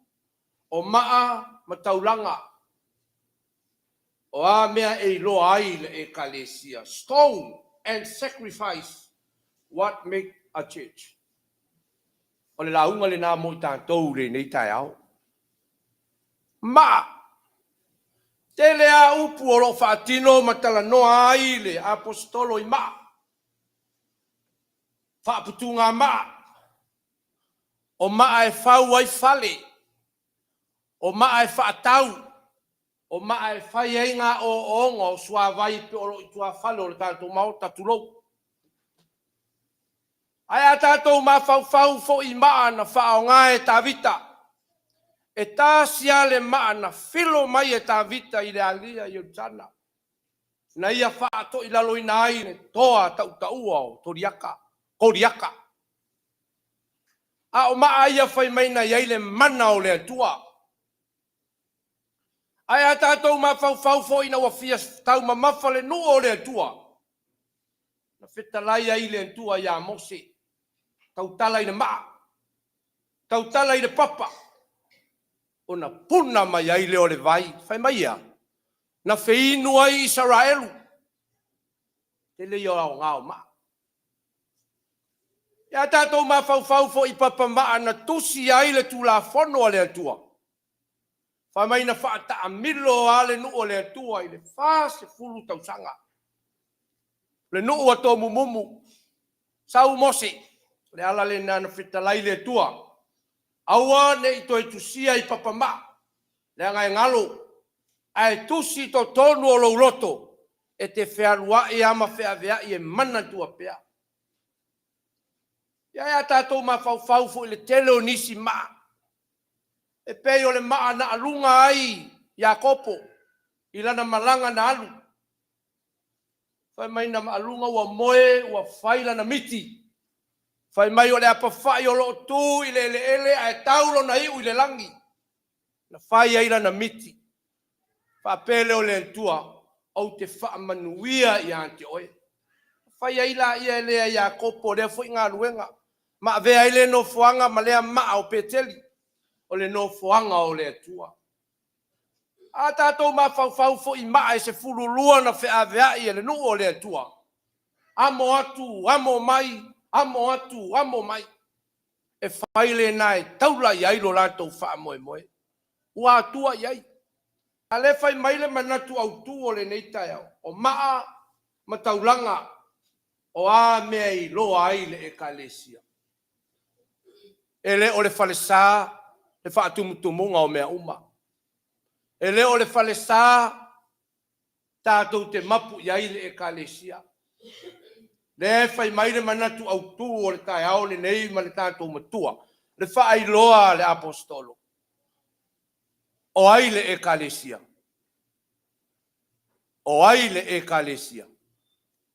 o maa ma taulaga, o a mea e iloa ai le Ekalesia? Stone and sacrifice, what make a church? O le lauga lena mo i tatou i lenei taeao. Maa. Tele a upu o lo o faatino ma talanoa ai le Aposetolo i maa. Faaputuga maa. O maa e fau ai fale. O maa e faatau. O maa e fai ai ngā ooonga o suavai pe o lo o i tuafale o le tatou maota, tulou. Ae a tatou mafaufau foi i maa na faaaoga e Tavita, e tasi lava le maa na filo mai e Tavita i le alia i Ierusalema, na ia faatoilaloina ai le toa tautaua o Koliata. A o maa ia fai mai na i ai le mana o le Atua. Ae a tatou mafaufau foi ina ua fia taumamafa le nuu o le Atua, na fetalai ai le Atua ia Mose. Tautala i le maa, tautala i le papa, ona puna mai ai lea o le vai. Fai mai e a? Na feinu ai Isaraelu. Tele ia o aoga o maa. Ia tatou mafaufau foi i papa maa na tusi ai le Tulafono a le Atua. Fai mai na faataamilo lava le nuu o le Atua i le 40 tausaga. Le nuu a tomumumu, sau Mose, o le ala lena na fetalai le Atua, aua ne i toe tusia i papamaa, leaga e galo, ae tusi i totonu o lou loto e te fealuai lava ma feaveai e manatua pea. Ia a tatou mafaufau foi i le tele o nisi maa, e pei o le maa na aluga ai Iakopo i lana malaga na alu, fai mai na aluga ua moe ua fai lana miti, fai mai o le apafai o lo o tu i le eleele ae tau lona iu i le lagi, na fai ai lana miti. Faapea lea o le Atua, ou te faamanuia ia te oe. Fai ai laia e Iakopo lea foi galuega, ma avea ai lea nofoaga ma lea maa o Peteli, o le nofoaga o le Atua. A tatou mafaufau foi i maa e 12 na feaveai e le nuu o le Atua, amo atu, amo mai, amo atu, amo mai. E fai lena e taula i ai lo latou faamoemoe. Ua atua i ai. A o lea e fai mai le manatu autu o lenei taeao, o maa ma taulaga, o a mea e iloa ai le Ekalesia? E le o le falesa le faatumutumuga o mea uma. E le o le falesa tatou te mapu i ai le Ekalesia. Lea e fai mai le manatu autu o le taeao lenei ma le tatou Matua, le faailoa a le Aposetolo. O ai le Ekalesia? O ai le Ekalesia?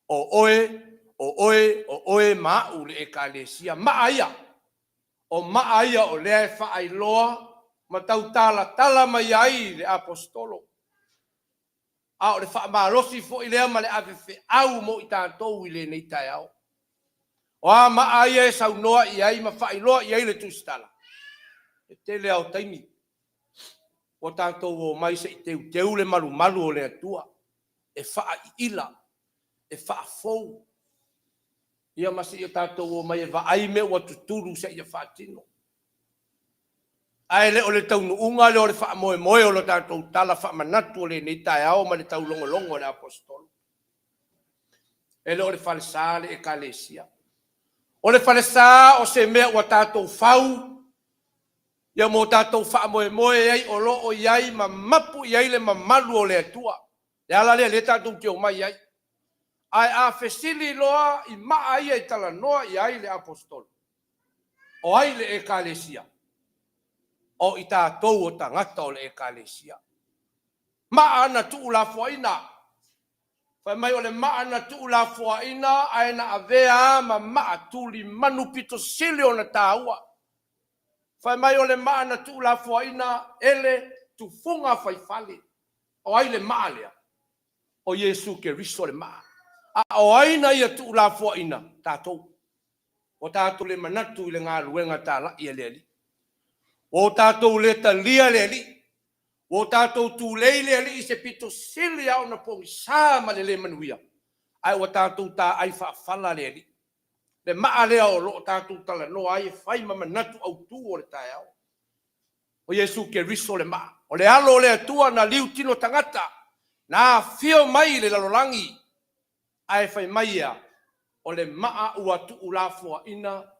O oe, o oe, o oe ma au le Ekalesia. Maa ia, o maa ia o lea e faailoa ma tautalatala mai ai le Aposetolo. A o le faamalosi foi lea ma le avefeau mo i tatou i lenei taeao. O a maa ia e saunoa i ai ma faailoa i ai le Tusitala? E tele lava o taimi ua tatou omai se i teuteu le malumalu o le Atua, e faaiila, e faafou, ia ma seia tatou omai e vaai mea ua tutulu seia faatino. Ae le o le taunuuga lea o le faamoemoe o le tatou tala faamanatu o lenei taeao ma le taulogologo a le Aposetolo. E le o le falesa le Ekalesia. O le falesa o se mea ua tatou fau ia mo tatou faamoemoe ai o lo o i ai ma mapu i ai le mamalu o le Atua. Le ala lea o lea tatou te omai ai. Ae a fesili loa i maa ia e talanoa i ai le Aposetolo, o ai le Ekalesia? O i tatou o tagata o le Ekalesia. Maa na tuulafoaiina. Fai mai o le maa na tuulafoaiina ae na avea lava ma maa tulimanu pito sili ona taua. Fai mai o le maa na tuulafoaiina e le tufuga faifale. O ai le maa lea? O Iesu Keriso le maa. A o ai na ia tuulafoaiina? Tatou. Ua tatou le manatu i le galuega talai a le Alii. Ua o tatou le talia le Alii. Ua o tatou tulei le Alii i se pito sili lava ona pogisa ma le le manuia, ae ua tatou taai faafala le Alii. Le maa lea o lo o tatou talanoa ai e fai ma manatu autu o le taeao. O Iesu Keriso le maa. O le Alo o le Atua na liutino tagata, na afio mai i le lalolagi, ae fai mai e a? O le maa ua tuulafoaiina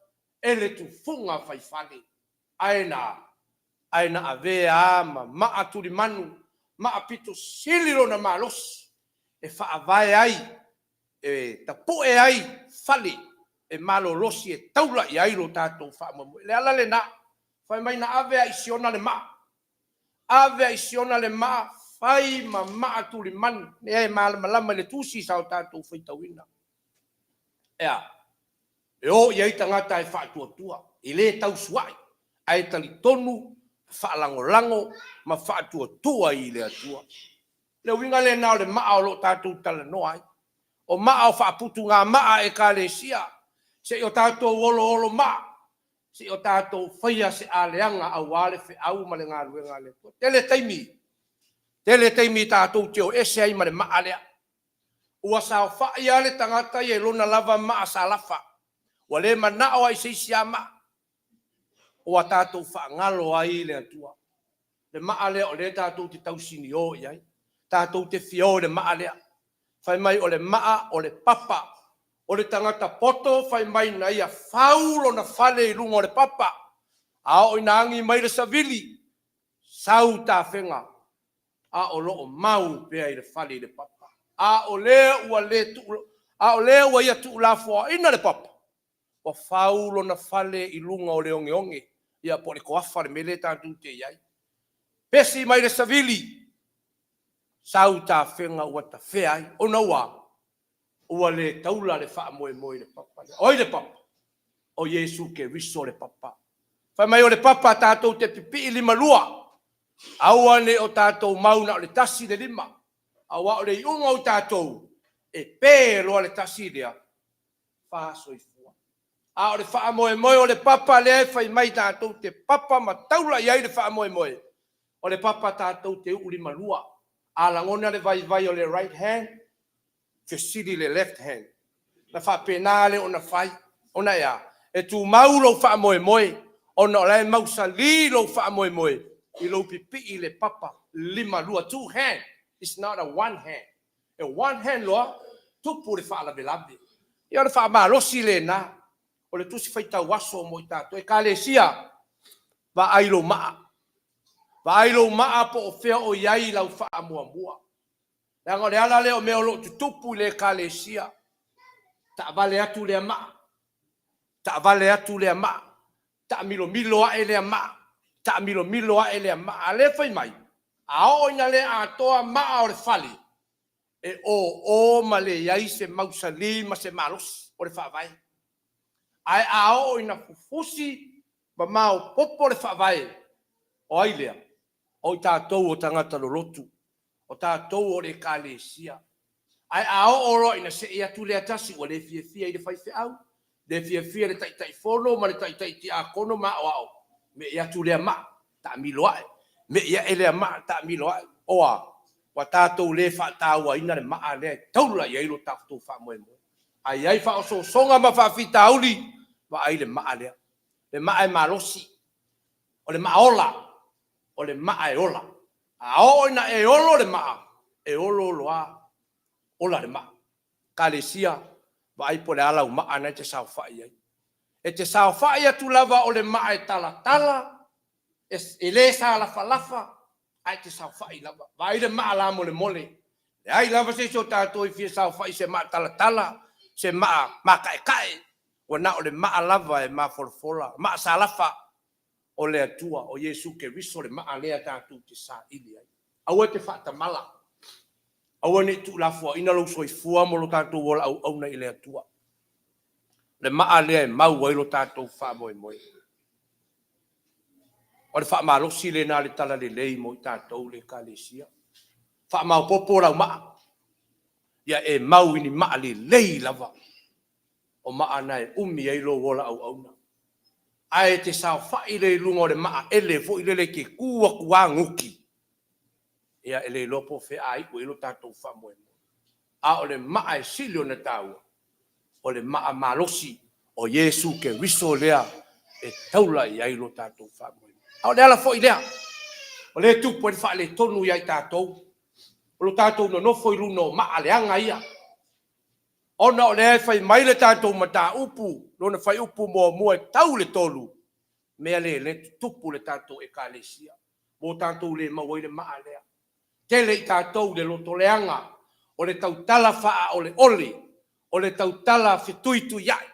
e le tufuga faifale, ae na ae na avea lava ma maa tulimanu, maa pito sili lona malosi e faavae ai, e tapue ai fale e malolosi e taula i ai lo tatou faamoemoe. O le ala lena, fai mai na ave lava i Siona le maa, ave lava i Siona le maa, fai ma maa tulimanu, lea e malamalama i le tusi sa o tatou faitauina. E a? E o i ai tagata e faatuatua, e le tausuai, ae talitonu, faalagolago ma faatuatua i le Atua. O le uiga lena o le maa o lo o tatou talanoa ai. O maa o faaputugamaa a Ekalesia. Se i o tatou oloolo maa, se i o tatou faia se aleaga aua le feau ma le galuega a le Atua. Tele taimi, tele taimi tatou te o ese ai ma le maa lea. Ua saofai lava le tagata ia i lona lava maa sa lafa, ua le manao lava i se isi lava maa, ua tatou faagalo ai le Atua. Le maa lea o lea tatou te tausinio i ai, tatou te fia o i le maa lea. Fai mai o le maa o le papa, o le tagata poto fai mai na ia fau lona fale i luga o le papa, a oo ina agi mai le savili, sau tafega, a o lo o mau pea i le fale i le papa. A o lea ua le tuu, a o lea ua ia tuulafoaiina le papa, ua fau lona fale i luga o le ogeoge, ia po o le toafa le mea lea tatou te i ai. Pesi mai le savili, sau tafega ua tafea ai, ona ua a? Ua le taula le faamoemoe i le papa lea. O ai le papa? O Iesu Keriso le papa. Fai mai o le papa tatou te pipii limalua, aua ne i o tatou mau na o le tasi le lima, aua o le iuga o tatou, e pe loa le tasi lea, fa soifua. A o le faamoemoe o le papa lea e fai mai tatou te papa ma taula i ai le faamoemoe, o le papa tatou te uu limalua. A lagona le vaivai o le right hand, fesili i le left hand. Ona faapena lea ona fai, ona e a? E tumau lou faamoemoe, ona o la e mausali lou faamoemoe i lou pipii i le papa limalua, two hand, it's not a one hand. E one hand loa, tupu le faalavelave. Ia o le faamalosi lena o le Tusi Faitau Aso mo i tatou. Ekalesia, vaai lou maa, vaai lou maa po o fea o i ai lau faamuamua. Leaga o le ala lea o mea o lo o tutupu i le Ekalesia, taavale atu lea maa, taavale atu lea maa, taamilomilo ae lea maa, taamilomilo ae lea maa. A o lea e fai mai, a oo ina le atoa maa o le fale, e o o ma leai se mausali ma se malosi o le Faavae. Ae a oo ina fufusi ma maopoopo le Faavae, o ai lea? O i tatou o tagata lolotu, o tatou o le Ekalesia. Ae a oo loa ina see atu lea tasi ua le fiafia i le faifeau, le fiafia i le Taitaifono ma le taitai tiakono ma aoao, me'i atu lea maa, taamilo ae, me'i ae lea maa, taamilo ae. O a? Ua tatou le faatauaina le maa lea e taula i ai lo tatou faamoemoe. A i ai faaosoosoga ma faafitauli, vaai le maa lea. Le maa e malosi, o le maa ola, o le maa e ola. A oo ina e olo le maa, e olo loa ola le maa. Ekalesia, vaai po o le a lau maa lena e te saofai ai. E te saofai atu lava o le maa e talatala, e le salafalafa, ae e te saofai lava. Vaai le maa lamolemole, e leai lava se isi o tatou e fia saofai i se maa talatala, se maa mataetae, ua na o le maa lava e mafolafola, maa salafa o le Atua, o Iesu Keriso le maa lea tatou te saili ai. Aua e te faatamala, aua ne i tuulafoaiina lou soifua ma lo tatou ola auauna i le Atua. O le maa lea e mau ai lo tatou faamoemoe. O le faamalosi lena o le talalelei mo i tatou le Ekalesia. Faamaopoopo lau maa, ia e mau i ni maa lelei lava, o maa na e umi ai lou ola auauna. Ae e te saofai lea i luga o le maa ele foi lele e te tu atu lava nuti, ia e le iloa po o fea a iu i ai lo tatou faamoemoe. A o le maa e sili ona taua, o le maa malosi o Iesu Keriso lea e taula i ai lo tatou faamoemoe. A o le ala foi lea o lea e tupu ai le faaletonu ia i tatou, o lo tatou nonofo i luga o maa leaga ia, ona o lea e fai mai le tatou mataupu, lona fuaiupu 1 e tau i le 3, mea lea o lea e tutupu i le tatou Ekalesia, ua tatou le maua ai le maa lea. Tele i tatou i le lotoleaga, o le tautala faaoleole, o le tautala fetuituiai,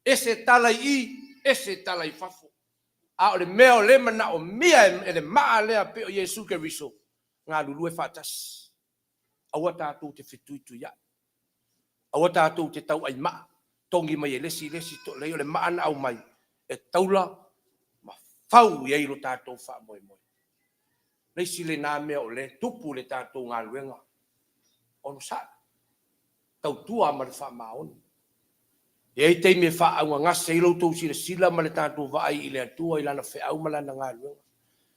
ese tala i i, ese tala i fafo. A o le mea o lea e manaomia e le maa lea pei o Iesu Keriso, galulue faatasi, aua tatou te fetuituiai, aua tatou te tauaimaa, togi mai e le isi le isi, leai o le maa na aumai e taula ma fau i ai lo tatou faamoemoe. O le isi lena mea o lea e tupu i le tatou galuega, onosai, tautua ma le faamaoni. E i ai taimi e faaaaugagase ai lo outou silasila ma le tatou vaai i le Atua i Lana feau ma Lana galuega.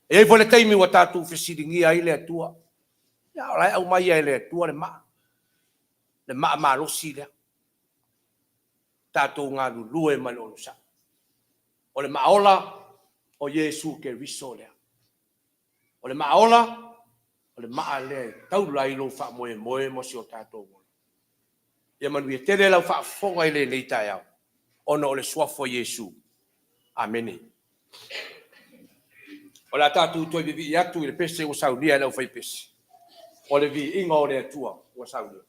E i ai foi le taimi ua tatou fesiligia ai le Atua, a o la e aumai lava e le Atua le maa, le maa malosi lea. Tatou galulue ma le onosai. O le maa ola, o Iesu Keriso lea. O le maa ola, o le maa lea e taula ai lou faamoemoe ma si o tatou ola. Ia manuia tele lau faafofoga i lenei taeao ona o le suafa o Iesu. Amene. O le a tatou toe vivii atu i le pese ua saunia e le aufaipese, o le viiga o le Atua ua saunia.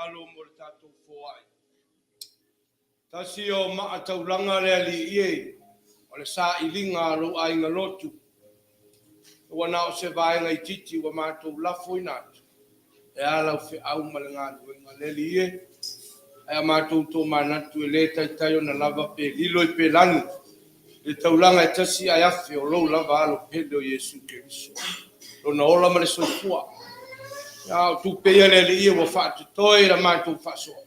Tatalo mo le tatou foai. Tasi o maa taulaga le Alii e, o le sailiga a lou aiga lotu. Ua na o se vaega itiiti ua matou lafoina atu, e a lau feau ma le galuega. Le Alii e, ae a matou tomanatu e le taitai ona lava pe lilo i pelagi le taulaga e tasi ae afe o lou lava Alo pele o Iesu Keriso, lona ola ma le soifua. A o tupe ia le Alii ua faatotoe i la matou faasoa,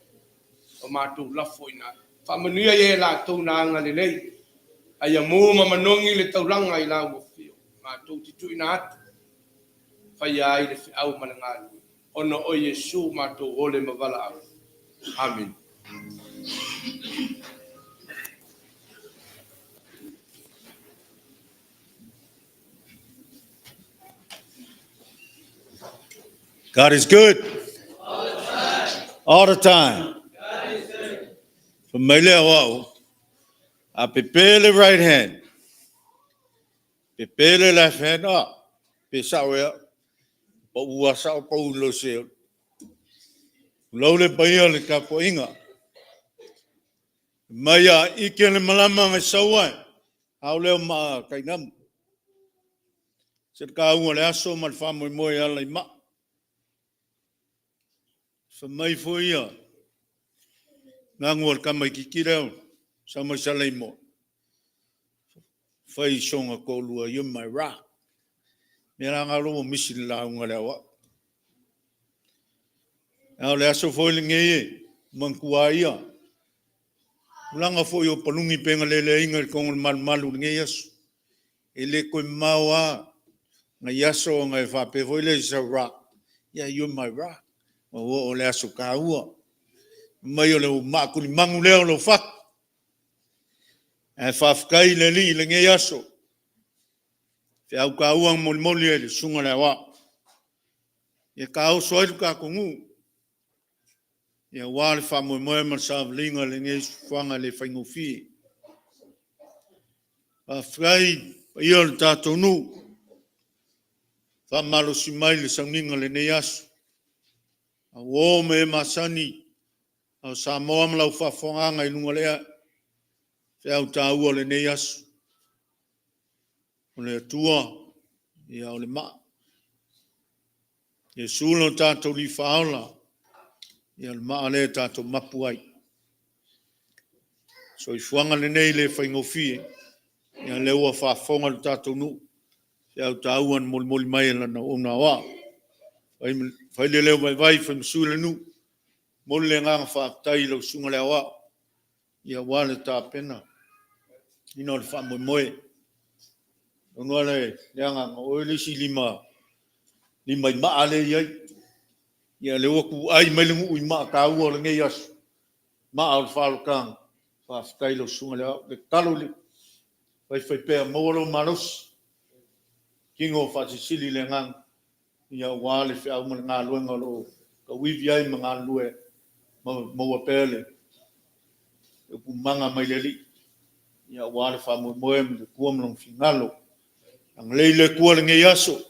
ua matou lafoina atu. Faamanuia ia i latou na agalelei, a ia mu ma manogi le taulaga i la ua afio, matou te tuuina atu, faia ai le feau ma le galuega, ona o Iesu matou ole ma valaau. Amene. God is good. All the time. All the time. God is good. Fai mai le aoao, a pepe le right hand, pepe le left hand, ah, pe sao ea, pau lava sao pau i lo se. Tulou le paia o le tapuaiga. Mai a ike le malama ngai sau ai, ao leo ma kainamu. Se ka ua le aso ma le faamoemoe e ala i maa. Fai mai foi ia gagu o le tamaitiiti lea o sau mai Saleimoa, fai i sona toalua, you're my rock. Mea la na ua misi i le lauga a le aoao. A o le aso foi lenei e manatua ai ia tulaga foi o paluni pei ona leleaina i le toga o le malumalu i lenei aso. E le toe mamao lava nai aso ona e faapea foi lea i sau rock, yeah, you're my rock. Ua oo i le aso taua. Fai mai o le maa tulimanu lea o lou fatu. Ae faafetai i le Alii i lenei aso, feau taua na molimoli e le Susuga i le Aoao. Ia taoso ai lo tatou nuu aua le faamoemoe ma le savaliga i lenei siufofoga e le faigofie. Faafetai i le paia o le tatou nuu, faamalosi mai i le sauniga o lenei aso. A uo ma e masani a o Samoa ma lau faafofogaaga i luga o le ea, feau taua o lenei aso, o le Atua, ia o le maa. Iesu lo tatou Alii Faaola, ia o le maa lea tatou mapu ai. Soifuaga lenei e le faigofie, ia lea ua faafofoga le tatou nuu, feau taua na molimoli mai e lana auauna aoao. Fai le leo vaivai, fai ma sui o le nuu, momoli le agaga faafetai i lau Susuga i le Aoao, aua le tapenaina o le faamoemoe. Atonu lava le agaga, o oe le isi lima i maa lea e i ai. Ia o lea ua tuai mai le nuu i maa taua o lenei aso, maa o le faaolataga, faafetai i lau Susuga i le Aoao. Le tatalo i le faifaipea, maua lou malosi, tino faasilisili le agaga aua le feau ma le galuega o lo o tauivi ai ma galulue ai, maua pea le upu mama mai le Alii aua le faamoemoe ma le Atua ma Lona finagalo. Agalelei le Atua i lenei aso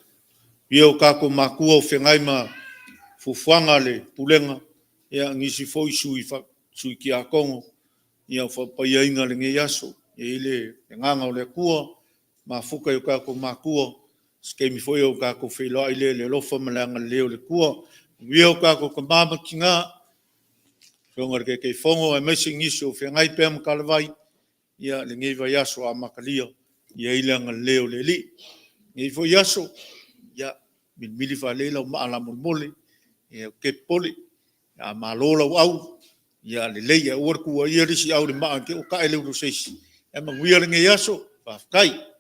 i o tatou matua o feagai ma fuafuaga a le Pulega, nisi foi sui tiakono o faapaiaina lenei aso. E i ai le agaga o le Atua mafuta i o tatou matua, o se taimi foi ona tatou feiloai lea i le alofa ma le agalelei o le Atua. Manuia o tatou tama ma tina, afioga i le Taitaifono aemaise nisi o feagai pea ma talavai lenei vaiaso amatalia, ia i ai le agalelei o le Alii. O lenei foi aso, ia vilivili faalelei lau maa lamolemole, ia ou te popole, a malo lau au, ia lelei, ae aua le tuuaia le isi au i le maa i te i ua ta'e le ulu a se isi. Ae manuia lenei aso, faafetai.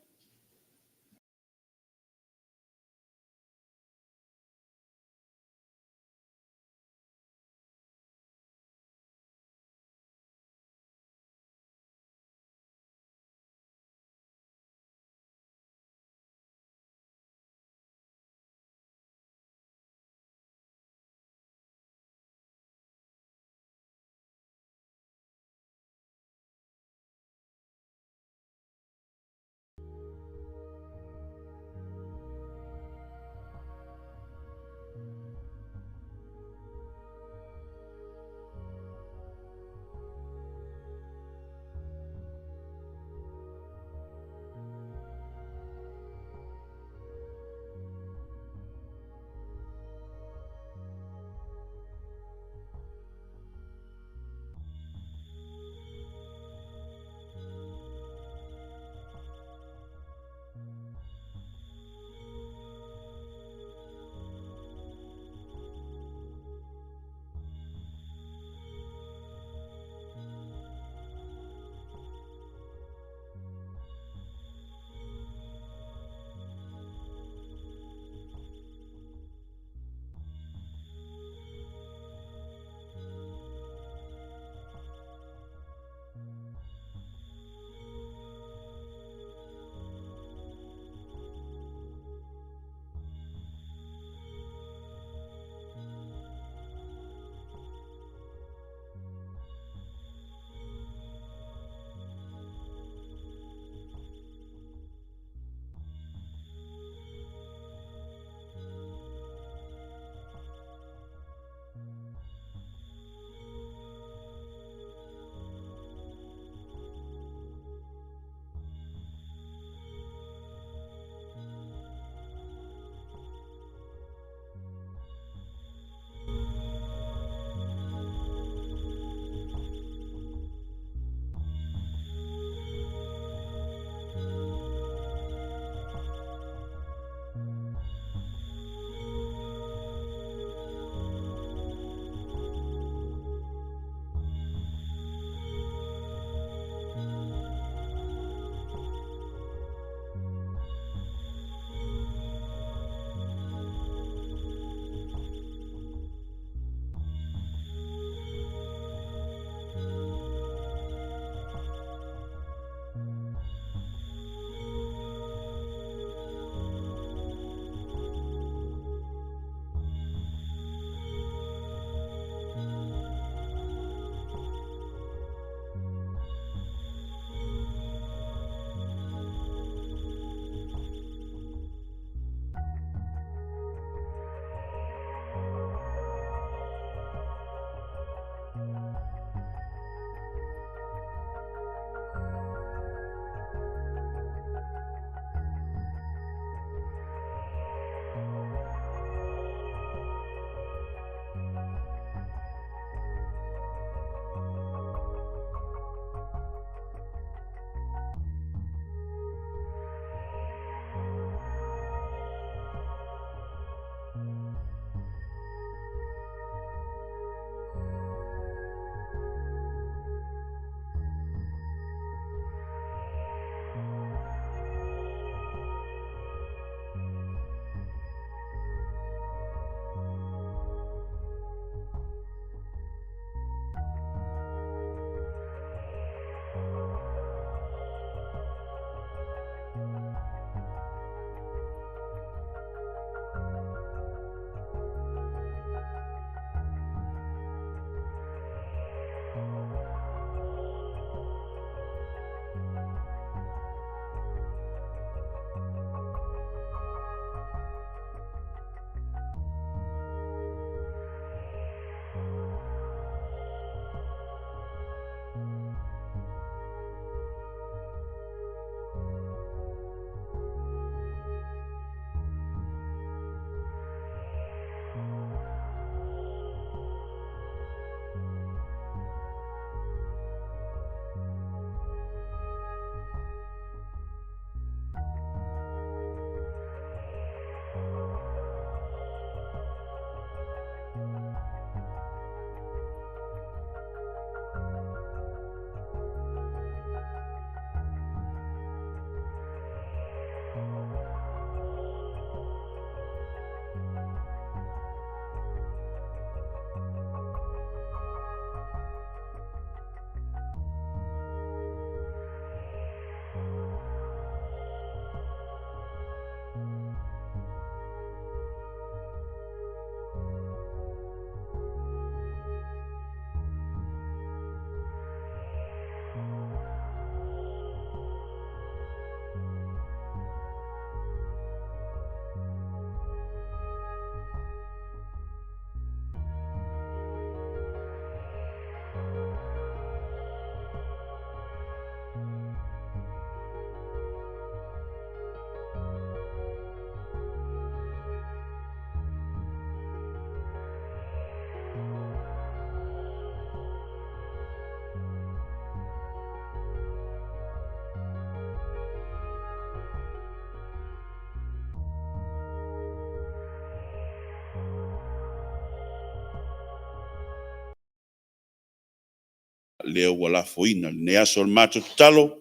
lea ua lafoina. I lenei aso o le matou tatalo,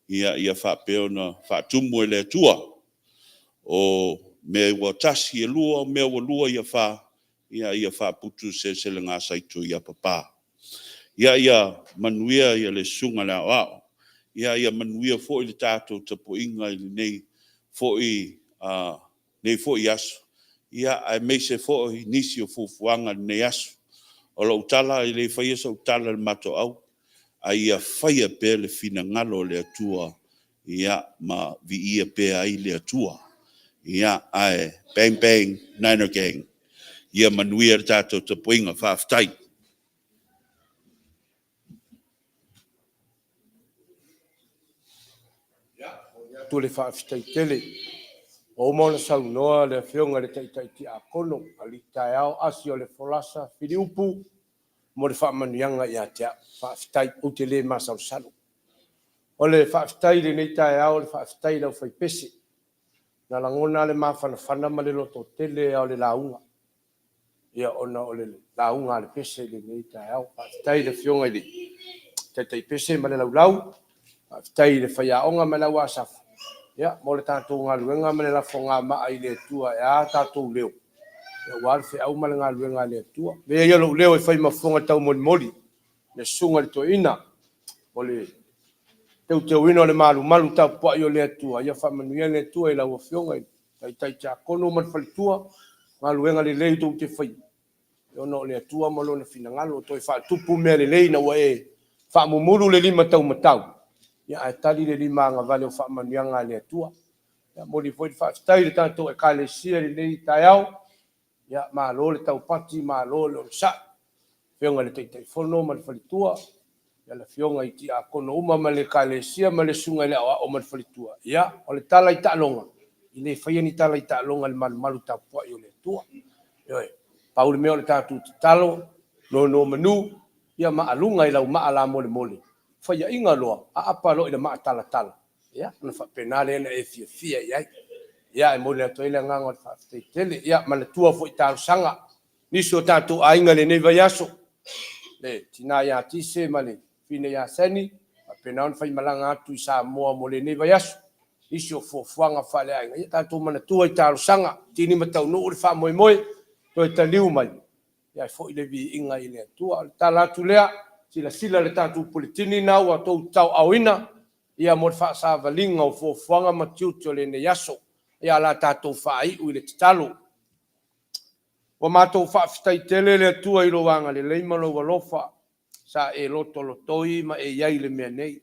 ia faapea ona faatumu e le Atua. O mea ua tasi ia lua, o mea ua lua ia fa, ia faaputu i seleselega a saito ia papa. Ia manuia le Susuga i le Aoao, ia manuia foi le tatou tapuaiga i lenei foi aso, aemaise foi nisi o fuafuaga i lenei aso. O lau tala, e le faia sau tala i le matou, a ia faia pea le finagalo o le Atua ma viia pea ai le Atua. Ae bang bang Niner Gang. Ia manuia le tatou tapuaiga. Faafetai. Momoli atu le faafetai tele ua uma ona saunoa le Afioga i le Taitai Tiakono, alii taeao asi o le folasa filiupu mo le faamanuiaga ia te au. Faafetai ou te le masalosalo. O le faafetai i lenei taeao o le faafetai i le aufaipese. Na lagona lava le mafanafana ma le lototele lava o le lauga, ona o le lauga a le pese i lenei taeao. Faafetai i le Afioga i le Taitai Pese ma le laulau, faafetai i le faiaoga ma le au Asafu mo le tatou galuega ma le lafogamaa i le Atua e a tatou leo, aua le feau ma le galuega a le Atua. Avea ia lou leo e fai ma fofoga taumolimoli i le Susuga i le Toeaina mo le teuteuina o le malumalu tapuai o le Atua. Ia faamanuia le Atua i lau Afioga i le Taitai Tiakono ma le faletua, galuega lelei tou te faia, ona o le Atua ma Lona finagalo. Toe faatupu mea lelei ina ua e faamumulu le lima taumatau, ae tali le lima agavale o faamanuiaga a le Atua. E momoli foi le faafetai i le tatou Ekalesia i lenei taeao, malo le taupati, malo le onosai i le Afioga i le Taitaifono ma le faletua, le Afioga i Tiakono uma ma le Ekalesia ma le Susuga i le Aoao ma le faletua. Ia, o le tala i taaloga, e le faia ni tala i taaloga i le malumalu tapuai o le Atua. Ioe. Pau le mea o le tatou tatalo, nonomanu, ia ma aluga i lau maa lamolemole, faiaina loa, aapa loa i le maa talatala, ia ona faapena lea ona e fiafia i ai. Ia, e momoli atu ai le agaga o le faafetai tele. Ia manatua foi talosaga, nisi o tatou aiga i lenei vaiaso, le tina ia Tise ma le afine ia Seni, faapena ona faimalaga atu i Samoa mo lenei vaiaso, nisi o fuafuaga faaleaiga, ia tatou manatua i talosaga, tini ma taunuu le faamoemoe, toe taliu mai, ae foi le viiga i le Atua. O le tala atu lea, silasila i le tatou puletini lena ua outou tauaaoina mo le faasavaliga o fuafuaga ma tiute o lenei aso. Ia o le a tatou faaiu i le tatalo. Ua matou faafetai tele le Atua i lou agalelei ma lou alofa sa e lotolotoi ma e i ai i le mea nei.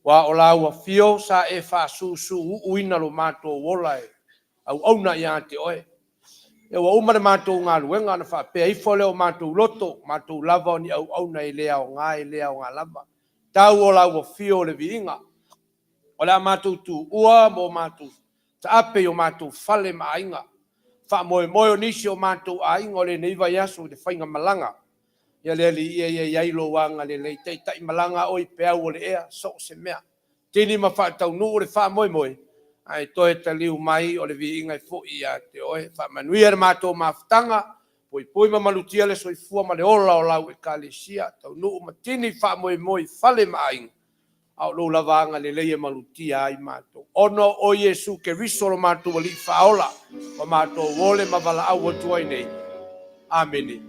Aua o lau afio sa e faasuusuuuina lo matou ola e auauna ia te oe. Ua uma le matou galuega ona faapea ifo lea o matou loto, o matou lava o ni auauna e le aoga e le aoga lava. Tau o lau afio o le viiga. O le a matou tuua ma o matou taape i o matou fale ma aiga. Faamoemoe o nisi o matou aiga o lenei vaiaso i le faigamalaga. Ia le Alii ia i ai lou agalelei, taitaimalaga oe i peau o le ea, so o se mea. Tini ma faataunuu le faamoemoe, ae toe taliu mai o le viiga e foi ia te oe. Faamanuia le matou mafutaga, puipui ma malutia le soifua ma le ola o lau Ekalesia, taunuu ma tini faamoemoe i fale ma aiga, a o lou lava agalelei e malutia ai matou. Ona o Iesu Keriso lo matou Alii Faaola, ua matou ole ma valaau atu ai nei. Amene.